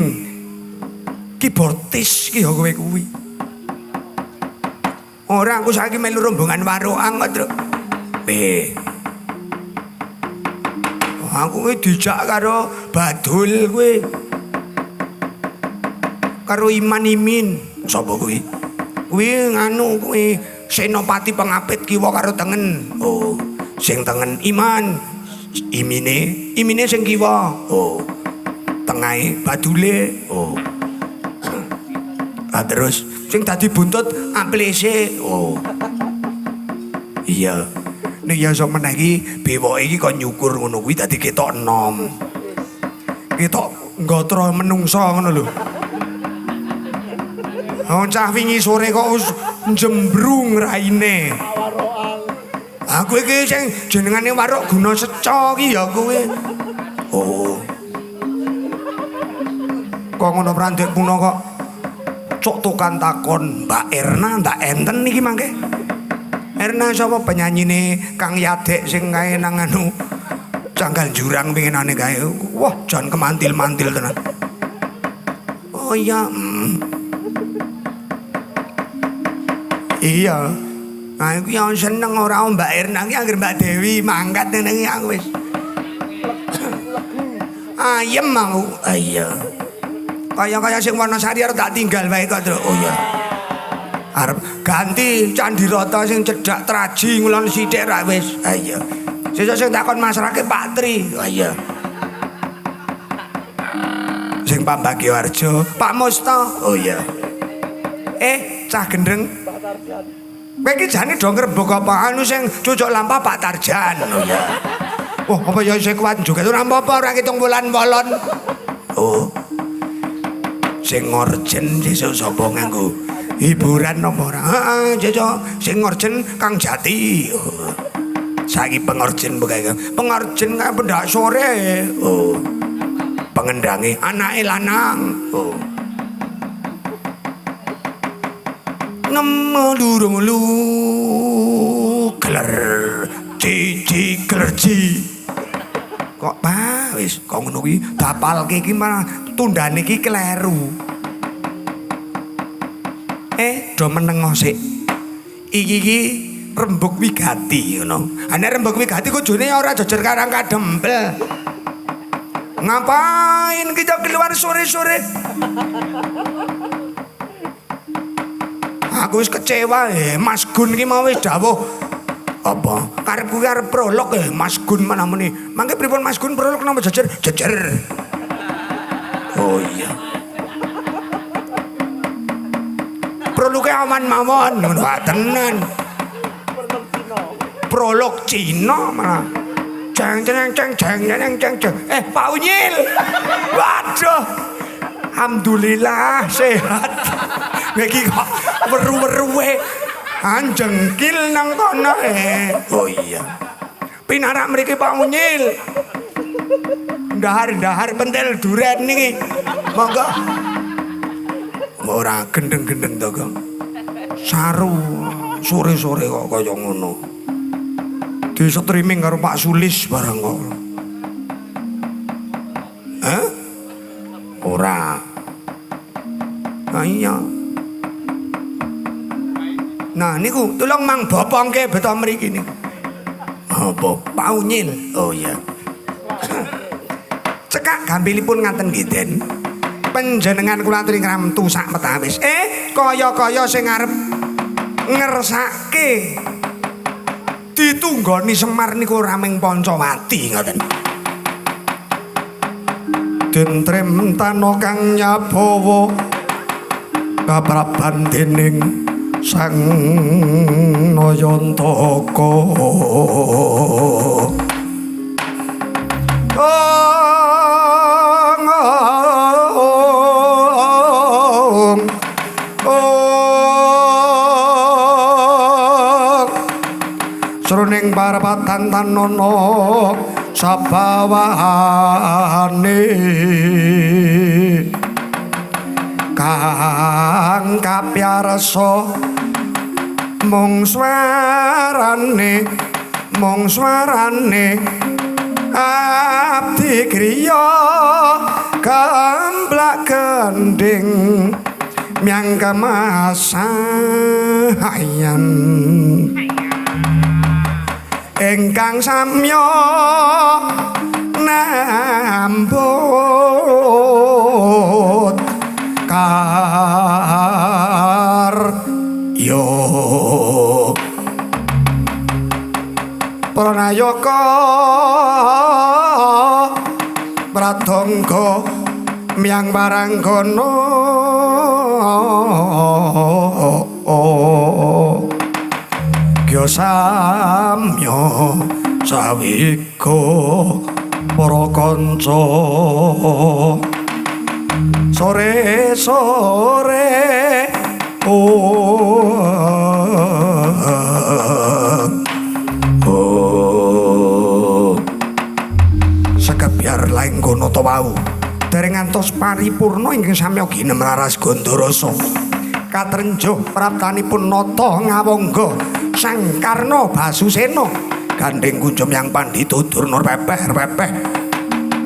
keyboardis ki ya kowe kuwi. Ora aku saiki melu rombongan warokan kok, Truk. Piye? Aku kuwi dijak karo Badul kuwi. Karo Iman Imin. Sapa kuwi? Kuwi nganu kuwi Senopati pengapit kiwa karo tengen. Oh, sing tengen Iman, imine, imine sing kiwa. Oh. Tengahe badule. Oh. Ah terus sing dadi buntut amplese. Oh. Iya. Nek ya sok meneh iki bewoke iki kon nyukur ngono kuwi dadi ketok enom. Ketok nggotra menungsa ngono lho. Oh, cah wingi sore kok wis njembrung raine. Aku iki sing jenengane warok guna seca iki ya kowe. Oh. Kok ngono prandek kuna kok cok tukang takon Mbak Erna ndak enten iki mangke. Erna sapa penyanyine Kang Yadek sing kae nang anu Canggal Jurang pinginane kae. Wah, jan kemantil-mantil tenan. Oh iya. Iya. Nah, aku yang seneng ora Mbak Erna iki anggere Mbak Dewi mangkat ngene iki aku wis. Ayem aku. Ah iya. Kaya-kaya sing Wonosari arep tak tinggal wae kok, Truk. Oh iya. Arep ganti Candirata sing cedhak Traji ngulon sithik ra wis. Ah iya. Sesuk sing takon masrake Pak Tri. Ah iya. Sing Pambagyoharjo, Pak Musto. Oh iya. Cah gendeng. Kowe iki jane do ngrebuk apa anu sing cucuk lampah Pak Tarjan. Oh iya. Wah, apa ya isih kuat joget ora apa-apa ora ngitung wulan wolon. Oh. Sing ngorjen sesuk sapa nganggo hiburan apa ora? Heeh, sesuk sing ngorjen Kang Jati. Oh. Saiki pengorjen pokoke. Pengorjen kae pendak sore. Oh. Pengendange anake lanang. Oh. Nemu durung lu keler cici kelerci. Kok pa wis kok ngono kuwi dapalke iki malah tundane iki kleru. Do menengo sik. Iki iki rembug wigati ngono. Ha nek rembug wigati kudune ora jejer karang kadempel. Ngapain kita keluar sore-sore? Aku wis kecewa Mas Gun iki mau wis dawuh apa? Karepku ki arep prolog Mas Gun mana muni. Mangke pripun Mas Gun prolog napa jejer? Jejer. Oh iya. Prologe aman mawon ngono tenan. Prolog Cina malah. Jeng jeng jeng jeng jeng jeng jeng. Pak Unyil. Waduh. Alhamdulillah sehat. Iki kok weru-weruwe anjengkil nang kono. Oh iya. Pinarak mriki Pak Unyil. Ndahar-ndahar pentil duren niki. Monggo. Ora gendeng-gendeng to, Kang. Saru sore-sore kok kaya ngono. Di streaming karo Pak Sulis barang kok. Hah? Ora. Ah iya. Nah niku tolong mang bopongke beto mriki niku. Apa? Pak Unyil. Oh iya. Cekak gampilipun ngaten nggih, Den. Panjenengan kula aturi ngramtu sak metawis. Kaya-kaya sing arep ngersake ditunggoni Semar niku ora ming Pancawati ngoten. Den Tremtana kang nyabawa kapraban dening Sang Nayantaka. Sruning parapatan tanana sabawane kang kapyarsa mung swarane abdi griya gemblak gendhing myang kemasayan ingkang samya nambut kar Jaya. Pranayaka Pradangga miyang waranggana Gya samya sawika para kanca sore-sore oh sekebyar lenggono ta wau dereng ngantos paripurna ingkang samya ginem raras Gandarasa katrenjuh praptanipun nata ngawangga Sang Karna Basusena gandeng kunjum yang pandhita Durna pepeh-pepeh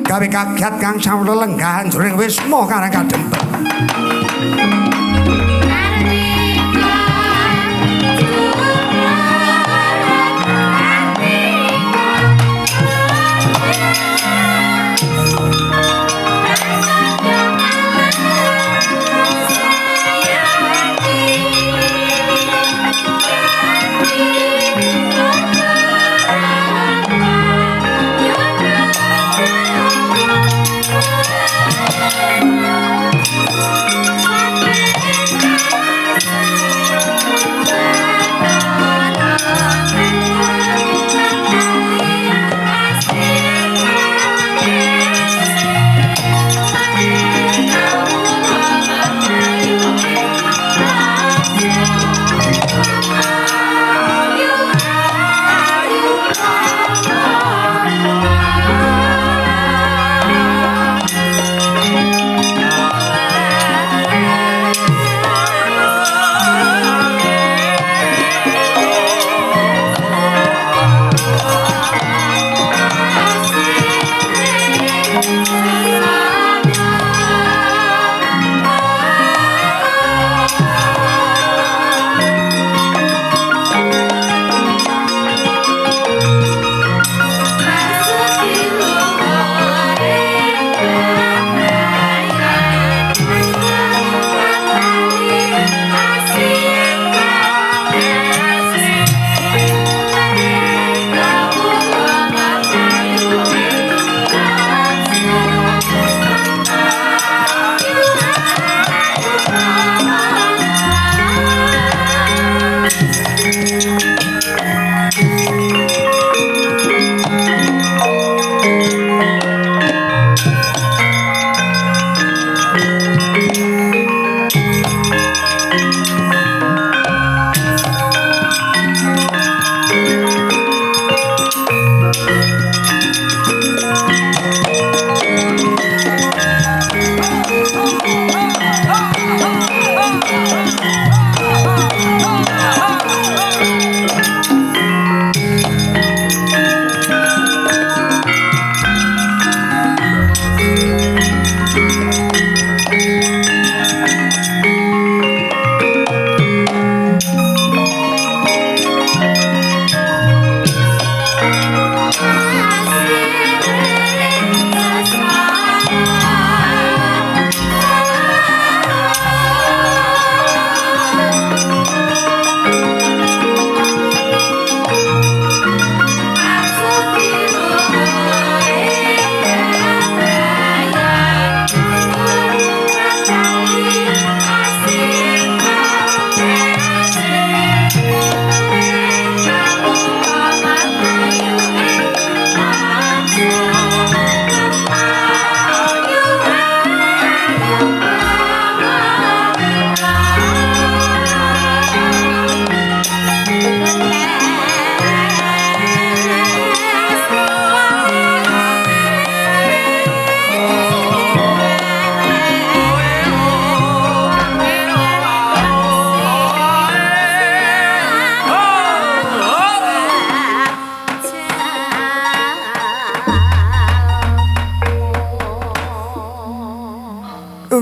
gawe kagiat kang sawelenggahan jroning wisma karang kadhempet.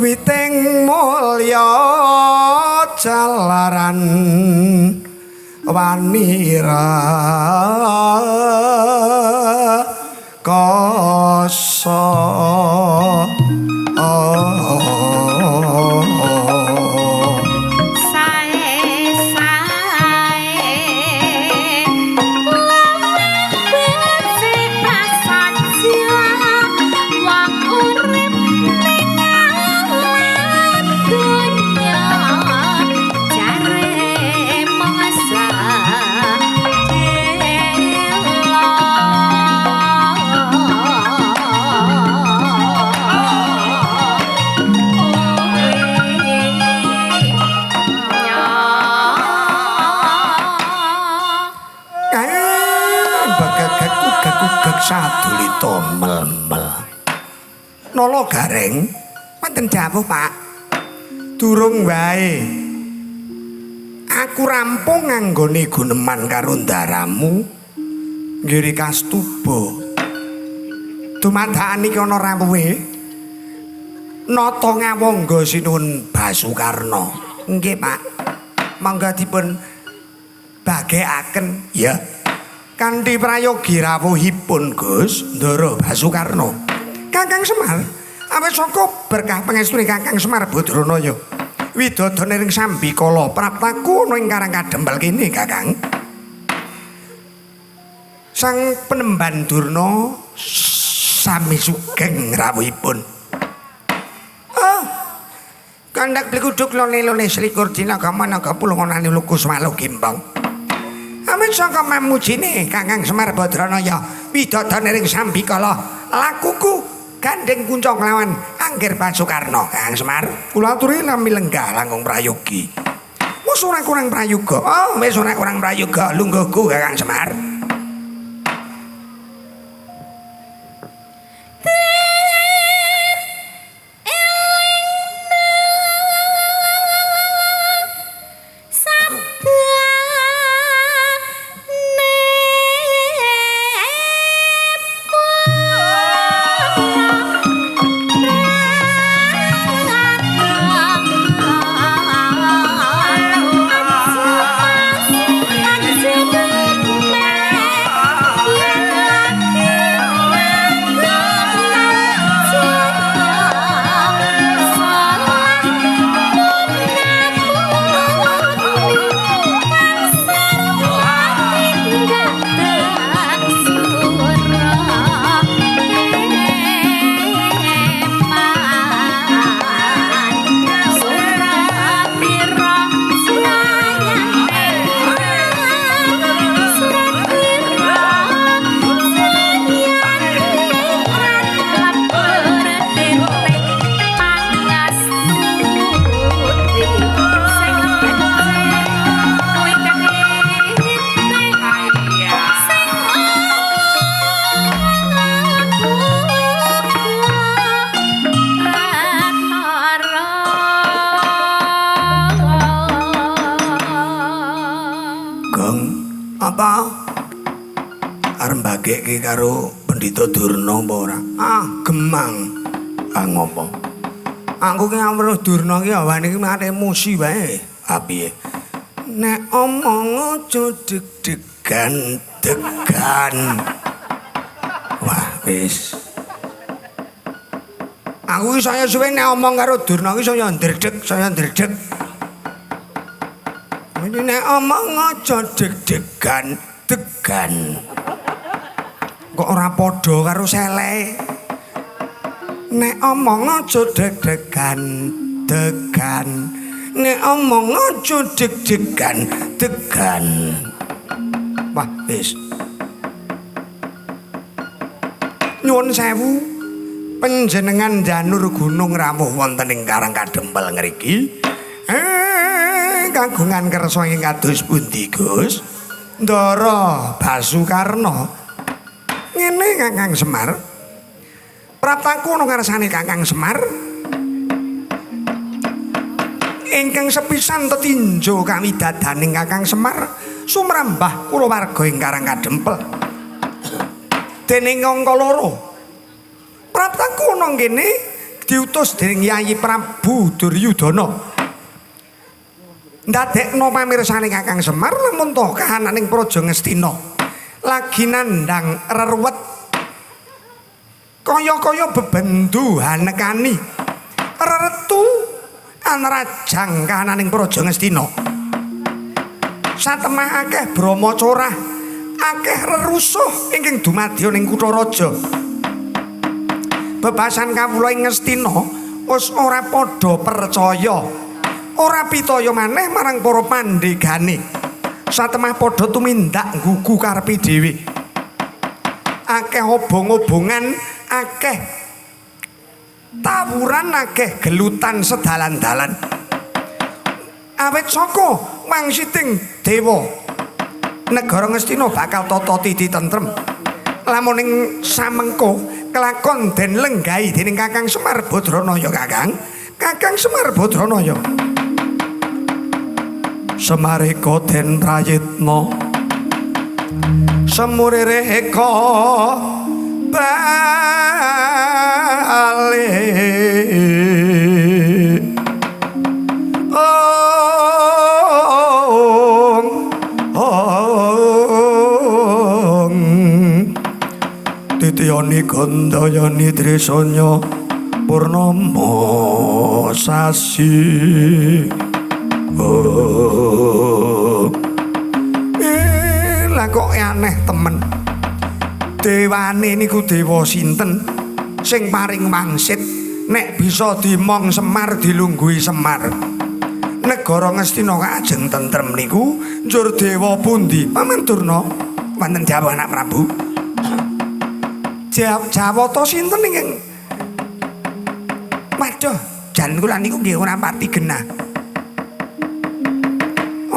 Witing mulya jalaran wanira kasa sae. Sadulita mel-mel. Nala Gareng, wonten dawuh, Pak. Durung wae. Aku rampung nganggone guneman karo ndaramu. Nggiri kastuba. Dumadakan iki ana rawuhe. Nata ngawangga sinuwun Basukarna. Nggih, Pak. Mangga dipun bagekaken. Ya. Kanthi prayogi rawuhipun Gus Ndara Basukarna. Kakang Semar, awit saka berkah pangestune Kakang Semar Badranaya. Widodone ring sambikala praptaku ana ing Karang Kadempel kene, Kakang. Sang penemban Durna sami sugeng rawuhipun. Oh. Kandak blikuduk lone-lone selikur dina gamana pulunganane lukus malu gimbang. Awit saka mamujine Kakang Semar Badranaya widodone ring sambikala lakuku gandeng kunca nglawan Anggir Basukarna. Kakang Semar, kula aturi nami lenggah langkung prayogi. Wis ora kurang prayoga. Oh, wis ora kurang prayoga lungguhku Kakang Semar. Arep karo Pendhita Durna apa ora? Ah, gemang. Ah ngopo? Aku ki ngawruh Durna ki awane ki mate emosi wae. Ah piye? Nek omong aja deg-degan, degan. Wah, wis. Aku ki saya suwe nek omong karo Durna ki saya ndredeg, saya ndredeg. Ini nek omong aja deg-degan, degan. Kok ora padha karo sele. Nek omong aja deg-degan, degan. Nek omong aja deg-degan, degan. Wah, wis. Nyuwun sewu, panjenengan janur gunung rawuh wonten ing Karang Kadempel ngriki. Kagungan kersa ing kados pundi, Gus? Ndara Basukarna. Ngene Kakang Semar. Praptaku ana ngarsane Kakang Semar. Ingkang sepisan tetinjo kawidadaning Kakang Semar sumrambah kulawarga ing Karang Kadempel. Dening angka loro, praptaku ana kene diutus dening Yayi Prabu Duryudana. Ndadekno pamirsane Kakang Semar lamun to kahananing Praja Ngastina lagi nandhang reruwet kaya-kaya bebendu hanekani reretu anrajang kahananing Praja Ngastina. Satemah akeh brama corah, akeh rerusuh ingkang dumadya ning kutha raja. Bebasan kawula ing Ngastina wis ora padha percaya, ora pitaya maneh marang para pandhegane. Satemah padha tumindak nggugu karepe dhewe. Akeh obong-obongan, akeh tawuran, akeh gelutan sedalan-dalan. Awit saka wangsiting dewa, negara Ngastina bakal tata titi tentrem. Lamun ing samengko kelakon den lenggahi dening Kakang Semar Badranaya Kakang. Kakang Semar Badranaya. Semareka den prayitna semureka bali ong ong titiyani gandayani trisanya purnama sasi. Oh. Lah kok aneh temen. Dewane niku dewa sinten sing paring wangsit nek bisa dimong Semar dilungguhi Semar. Negara Ngastina kajeng tentrem niku njur dewa pundi? Paman Durna wonten dawuh anak Prabu. Jawata sinten ingkang waduh, jan kula niku nggih ora pati genah.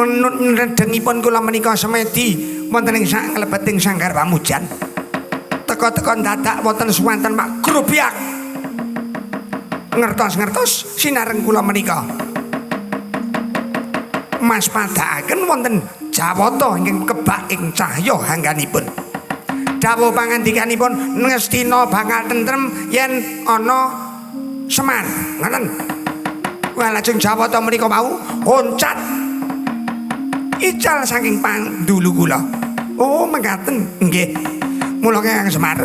Nedengipun kula menika semedi wonten ing sak nglebeting sanggar pamujan. Teka-teka dadak wonten suwanten Pak Grobyak. Ngertos-ngertos sinareng kula menika. Mas padhaaken wonten jawata ingkang kebak ing cahya hangganipun. Dawuh pangandikanipun Ngastina bakal tentrem yen ana Semar. Ngoten. Wah lajeng jawata menika wau loncat ical saking pandulu kula. Oh, mekaten. Nggih. Mula Kakang Semar,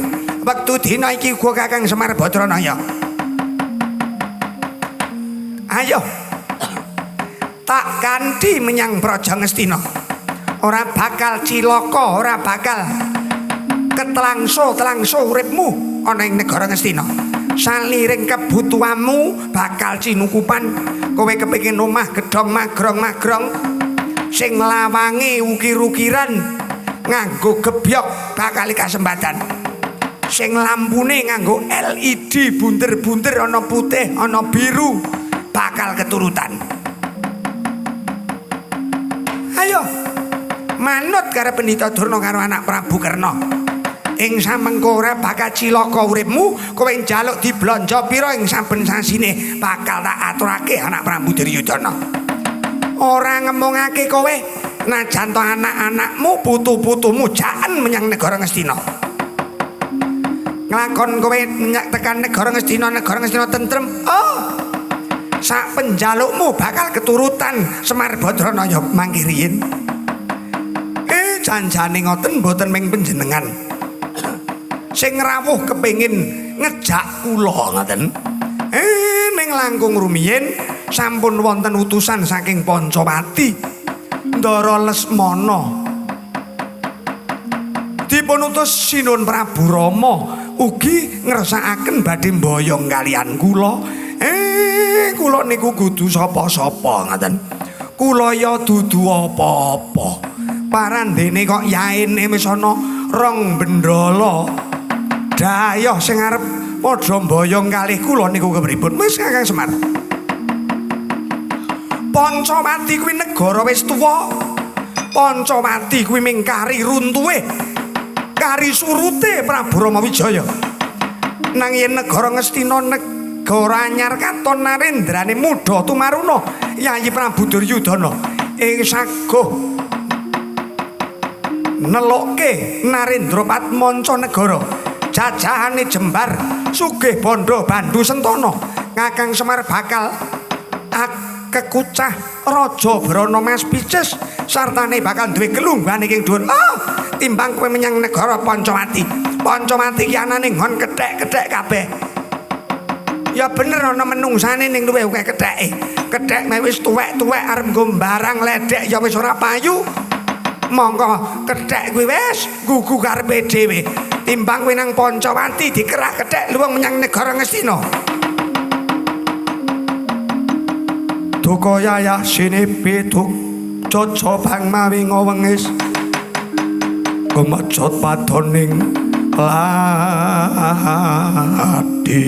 wektu dina iki uga Kakang Semar Badranaya. Ayo. Tak kanthi menyang Praja Ngastina. Ora bakal cilaka, ora bakal ketlangso-tlangso uripmu ana ing negara Ngastina. Saliring kebutuhanmu bakal cinukupan. Kowe kepengin omah gedhong magrong-magrong sing lawange ukir-ukiran nganggo gebyok bakal kasempatan. Sing lampune nganggo LED bunder-bunder ana putih ana biru bakal keturutan. Ayo manut karo Pendhita Durna karo anak Prabu Karna. Ing samengko ora bakal cilaka uripmu, kowe njaluk diblanja pira ing saben sasine bakal tak aturake anak Prabu Duryudana. Ora ngemongake kowe najan to anak-anakmu putu-putumu jaen menyang negara Ngastina. Nglakon kowe tekan negara Ngastina, negara Ngastina tentrem. Oh. Sak penjalukmu bakal keturutan Semar Badranaya mangke riyin. Janjane ngoten mboten ming panjenengan. Sing rawuh kepengin ngejak kula ngoten. Ning langkung rumiyin sampun wonten utusan saking Pancawati Ndara Lesmana. Dipun utus Sinuhun Prabu Rama ugi ngersakaken badhe mboyong kaliyan kula. Kula niku kudu sapa-sapa ngoten. Kula ya dudu apa-apa. Parandene kok yaene wis ana rong bendala. Dayoh sing arep padha mboyong kalih kula niku kepripun? Wis Kakang Semar. Pancawati kuwi negara wis tuwa. Pancawati kuwi ming kari runtuhe. Kari surute Prabu Rama Wijaya. Nang yen negara Ngastina negara anyar katon narendrane mudha tumaruna Yayi Prabu Duryudana ing saguh nelokke Narendra Patmanca negara. Jajahane jembar sugih bondo bandu sentana. Kakang Semar bakal kekucah Raja Brana Mas Picis sartane bakal duwe kelungguhan ing dhuwur. Timbang kowe menyang negara Pancawati. Pancawati ki anane nggon kethek-kethek kabeh. Ya bener ana menungsane ning luwih akeh ketheke. Kethek meh wis tuwek-tuwek arep nggo barang ledek ya wis ora payu. Mongko kethek kuwi wis gugu karepe dhewe. Timbang kowe nang Pancawati dikerah kethek luwung menyang negara Ngastina. Duka yayah sinipi jojo bang mawi ngowengis kumejot padoning ladi.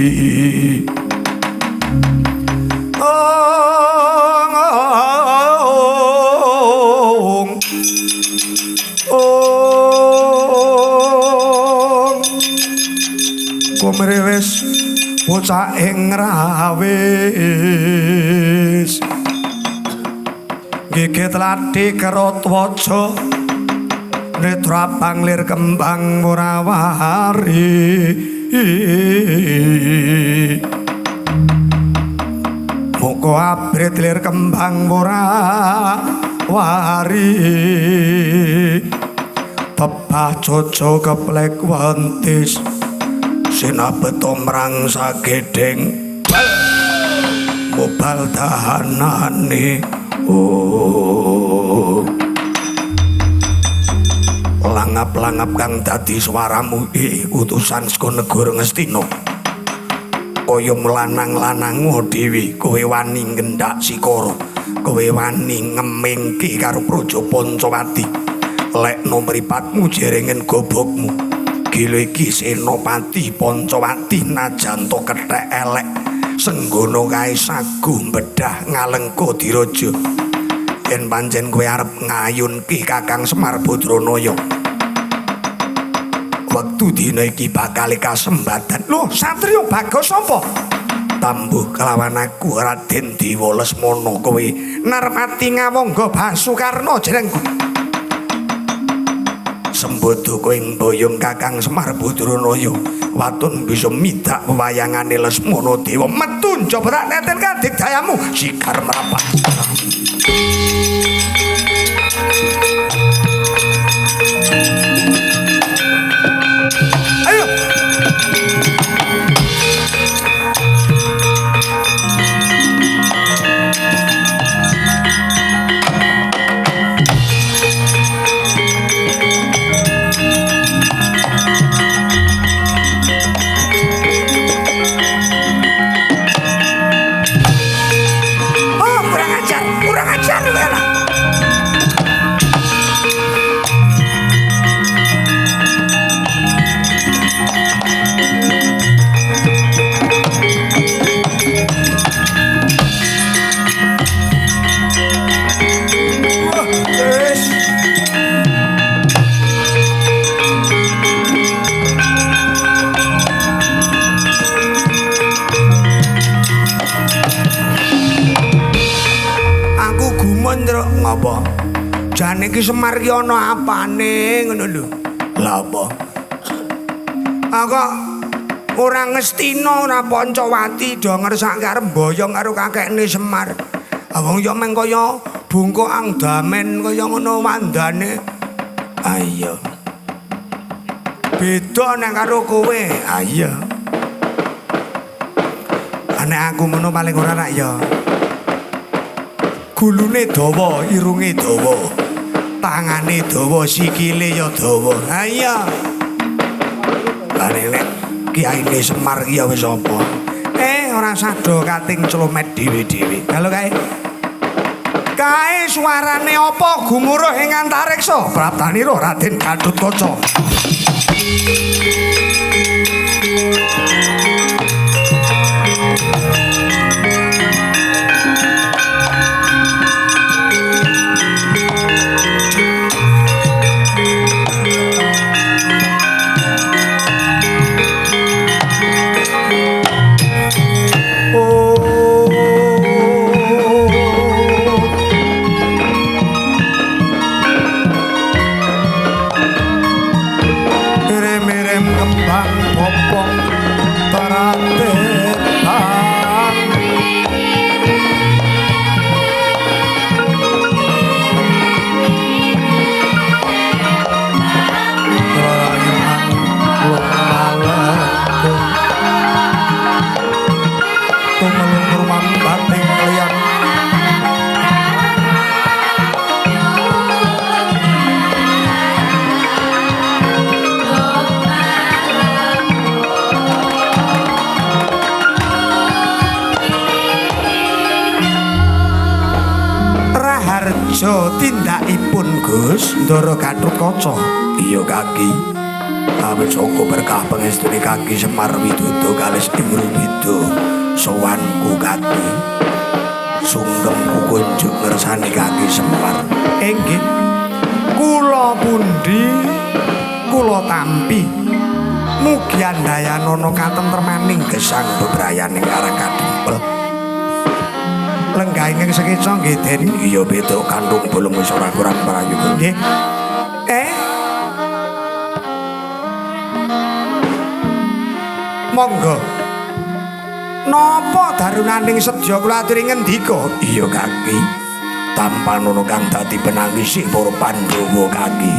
Ong ong ong. Bocah ing rawis gigit lati kerot waja netra panglir kembang ora wari. Muka abrit lir kembang ora wari. Tebah coco keplek wentis sinabeto mrang sagedeng mobal tahanane. Oh langap-langap kang dadi swaramu utusan saka negara Ngastina. Kaya lanang-lanangmu dhewe kowe wani ngendak sikara, kowe wani ngemingke karo Praja Pancawati. Lekno mripatmu jerengen gobokmu. Gila iki Senopati Pancawati najan to kethek elek senggono kae saguh bedah ngalengka diraja. Yen pancen kowe arep ngayunke Kakang Semar Badranaya, wektu dina iki bakal kasembatan. Lho, satriya Bagas sapa? Tambuh kelawan aku Raden Dewa Lesmana. Kowe narmati ngawangga Basukarna jenengku. Sembodo kowe mboyong Kakang Semar Badranaya, waton bisa midak wewayangane Lesmana Dewa. Metu njaba tak neten kadigdayamu sikar mrapat. Ayo. Oh, kurang ajar lu ya. Ngapa? Jane iki Semar ki ana apane ngono lho. Lha apa? Kok ora Ngastina ora Pancawati do ngersake arep mboyong karo kakekne Semar. Wong ya meng kaya bungkuk angdamen kaya ngono wandane. Ah iya. Beda nek karo kowe. Ah iya. Nek aku ngono paling ora rak ya. Gulune dawa, irunge dawa, tangane dawa, sikile ya dawa. Ha iya. Lah nek kiyaine Semar ki ya wis apa? Ora sado kating clomet dhewe-dhewe. Halo kae. Kae suarane apa gumuruh ing antariksa? Praptanira Raden Gatotkaca. Tindakipun Gus Ndara Gatotkaca. Iya kaki. Awit saka berkah pangestune kaki Semar Widodo kalis ing Rubida sowanku kaki. Sungkemku kunjuk ngersani kaki Semar. Inggih. Kula pundi kula tampi. Mugi andayanana katentremaning gesang bebrayaning Karang Kadempel. Lenggah ingkang sekeca nggih Den. Iya Petruk kandung bolong wis ora kurang prayoga. Nggih. Monggo. Napa darunaning sedya kula aturi ngendika? Iya Kaki. Tampanono kang dadi penangis para Pandhawa Kaki.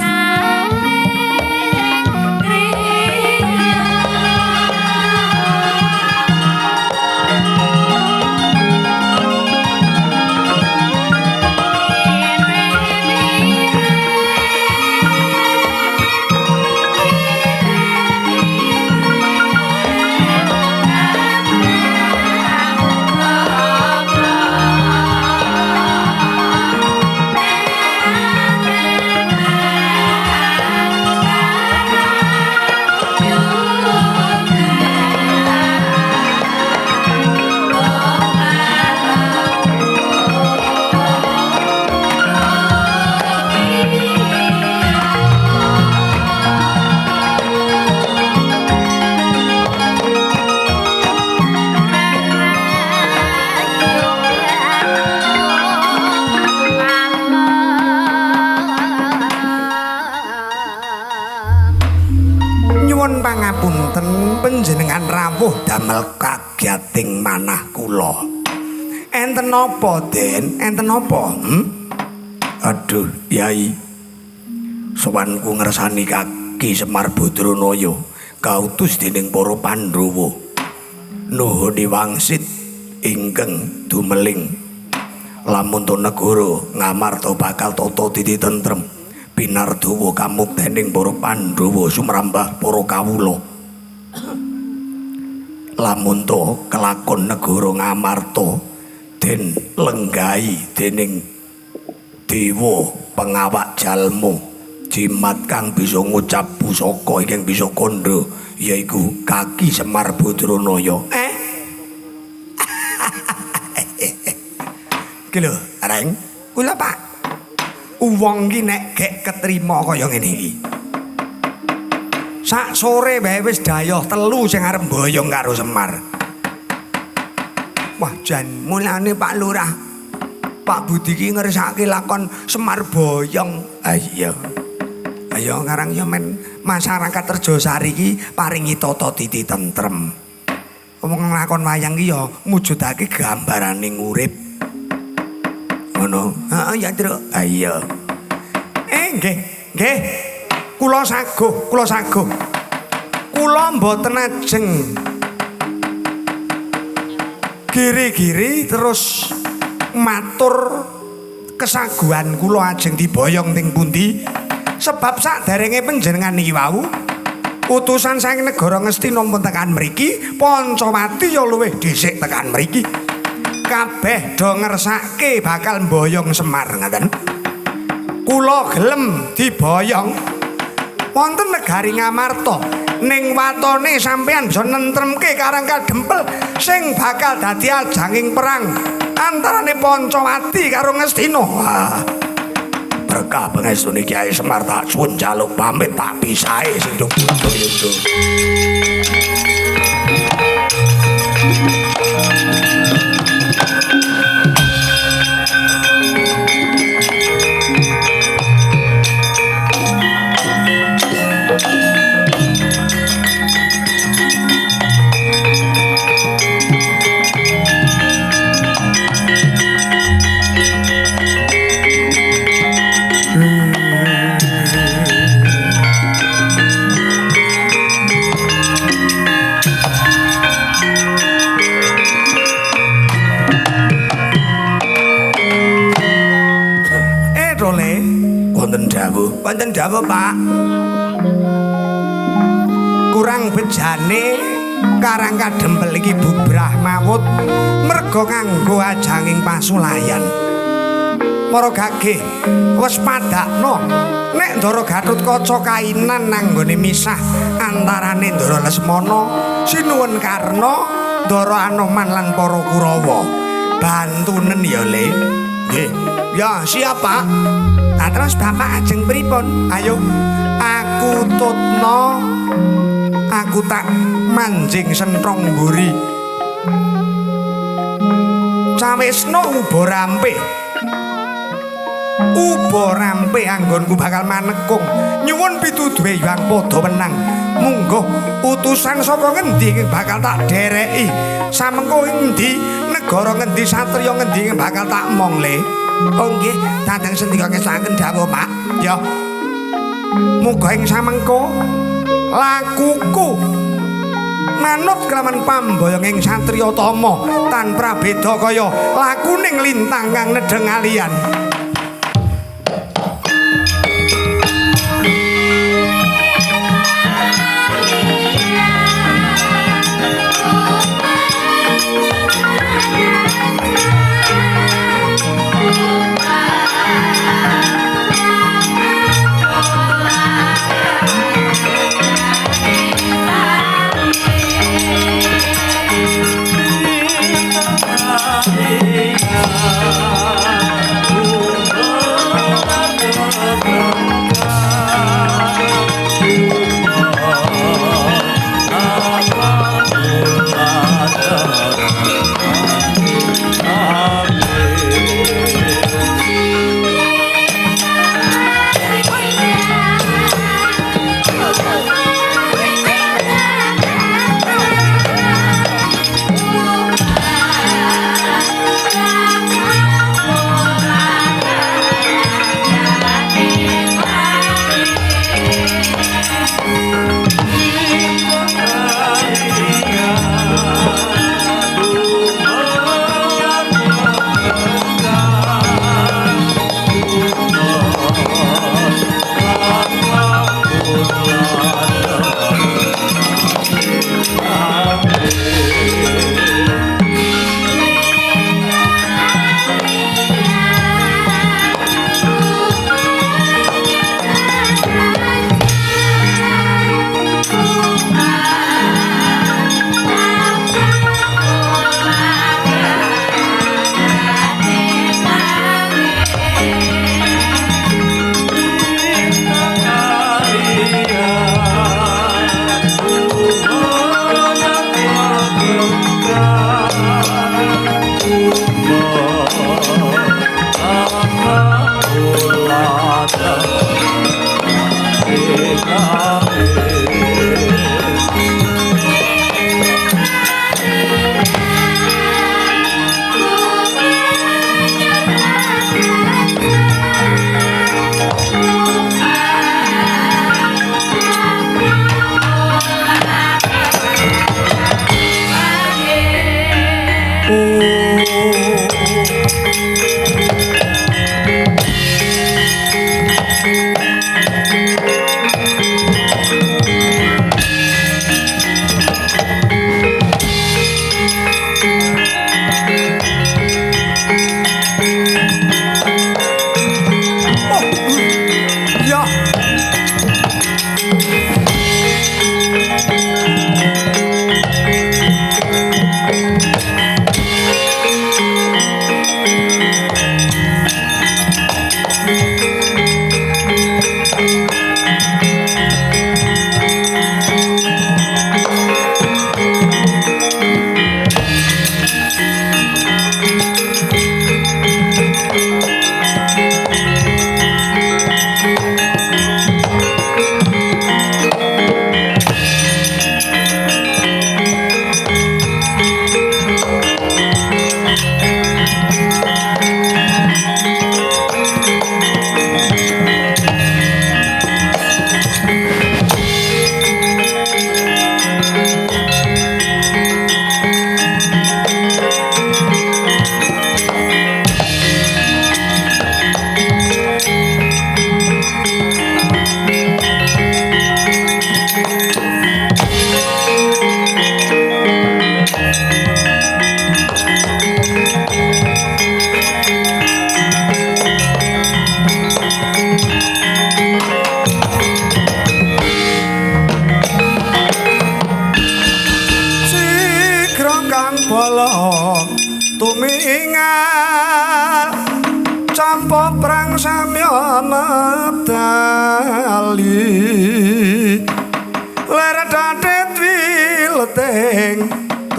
Pangapunten panjenengan rawuh damel kagiating manah kula. Enten napa, Den? Enten napa? Aduh, Yai. Sowanku ngersani Kaki Semar Badranaya kautus dening para Pandhawa. Nuhuni wangsit ingkang dumeling. Lamun to negara Ngamarta bakal tata titi tentrem. Pinardawa kamuktening para Pandhawa sumrambah para kawula. Lamun to kelakon negara Ngamarta den lenggahi dening dewa pengawak jalma jimat kang bisa ngucap pusaka ingkang bisa kandha yaiku Kaki Semar Badranaya. Ki lho, Reng. Kula Pak. Wong ki nek gek ketrima kaya ngene iki. Sak sore wae wis dayoh telu sing arep mboyong karo Semar. Wah jan mulane Pak Lurah, Pak Budi ki ngersake lakon Semar boyong. Ah iya. Ayo ngarang yo men masyarakat Rejosari iki paringi tata titi tentrem. Wong lakon wayang ki yo mujudake gambarane urip. Ngono. Heeh ya, Truk. Ah iya. Nggih, nggih. Kula saguh, kula saguh. Kula mboten ajeng giri-giri terus matur kesaguhan kula ajeng diboyong teng pundi. Sebab saderenge panjenengan niki wau utusan saking negara Ngastina pun tekan mriki, Pancawati ya luwih dhisik tekan mriki. Kabeh do ngersake bakal mboyong Semar ngaten. Kula gelem diboyong wonten negari Ngamarta ning watone sampeyan bisa nentremke Karang Kadempel sing bakal dadi ajanging perang antarane Pancawati karo Ngastina. Wah. Berkah pangestune Kyai Semar tak suwun jaluk pamit tak pisahe sing do budaya. Wonten dawuh, Pak. Kurang bejane Karang Kadempel iki bubrah mawut merga nganggo ajanging pasulayan. Para gageh wis padakno nek Ndara Gatotkaca kainan nanggone misah antarane Ndara Lesmana, Sinuwun Karna, Ndara Anoman lan para Kurawa. Bantunen ya, Le. Nggih. Ya, siap, Pak. Nah, terus Bapak ajeng pripun? Ayo aku tutno Aku tak manjing sentrong mburi. Cawisna uba rampe. Uba rampe anggonku bakal manekung. Nyuwun pituduhe Hyang padha wenang. Mungguh utusan saka ngendi bakal tak dereki. Samengko endi negara ngendi satriya ngendi bakal tak mong le. Oh nggih, dhateng sendika ngesaken dawuh Pak. Ya. Muga ing samengko lakuku manut kelawan pamboyong ing satriya tama tan prabeda kaya lakuning lintang kang nedheng alian.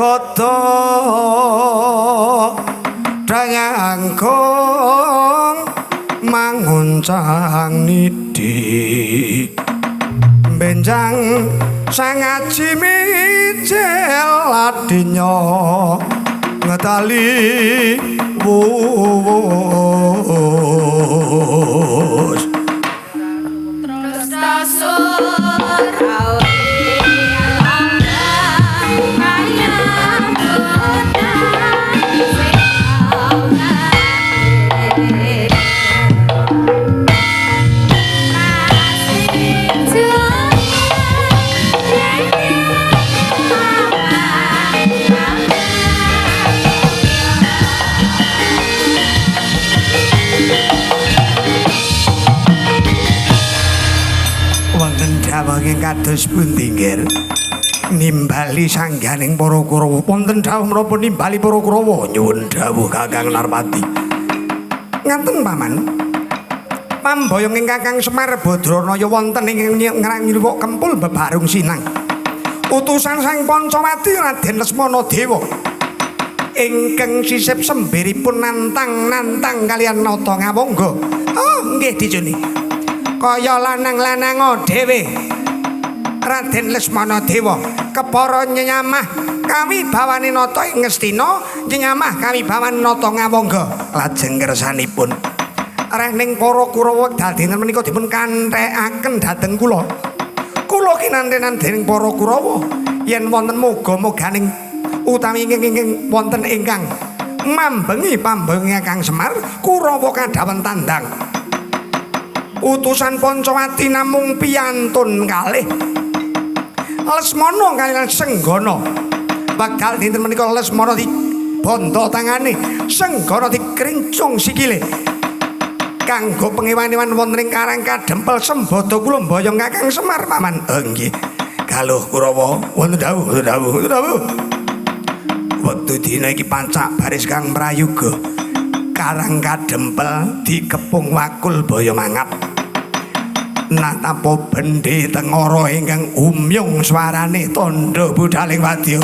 gada danyangkung manguncang nidi benjang sangaji mijil adinya ngetali wus kados pundi nggih nimbali sangganing para Kurawa wonten dawuh menapa nimbali para Kurawa nyuwun dawuh Kakang Narpati ngaten paman pamboyong ing Kakang Semar Badranaya wonten ing ngrang Kempul bebarung sinang utusan sang Pancawati Raden Lesmana Dewa ingkang sisip sembiripun nantang-nantang kaliyan Nata Ngawangga. Oh nggih dicuni kaya lanang-lanang dhewe Raden Lesmana Dewa kepara nyamah kawibawane nata ing Ngastina nyamah kawibawane nata Ngawangga lajeng kersanipun rening para Kurawa wekdal dinten menika dipun kanthekaken dhateng kula kula kinantenan dening para Kurawa yen wonten moga-moganing utawi ingkang wonten ingkang mambengi pambengi Kang Semar Kurawa kadhawen tandang utusan Pancawati namung piyantun kalih Lesmana kaliyan Senggana wekdal dinten menika Lesmana dibondo tangane Senggana dikrincung sikile kanggo pengewan-ewan wonten ing Karang Kadempel sembada kula mboyong Kakang Semar paman. Nggih galuh Kurawa wonten dawuh wonten dawuh wonten dawuh wektu dina iki pancak baris kang prayoga Karang Kadempel dikepung wakul baya mangap natapo bendhe tengara ingkang umyung swarane tandha budhaling wadya.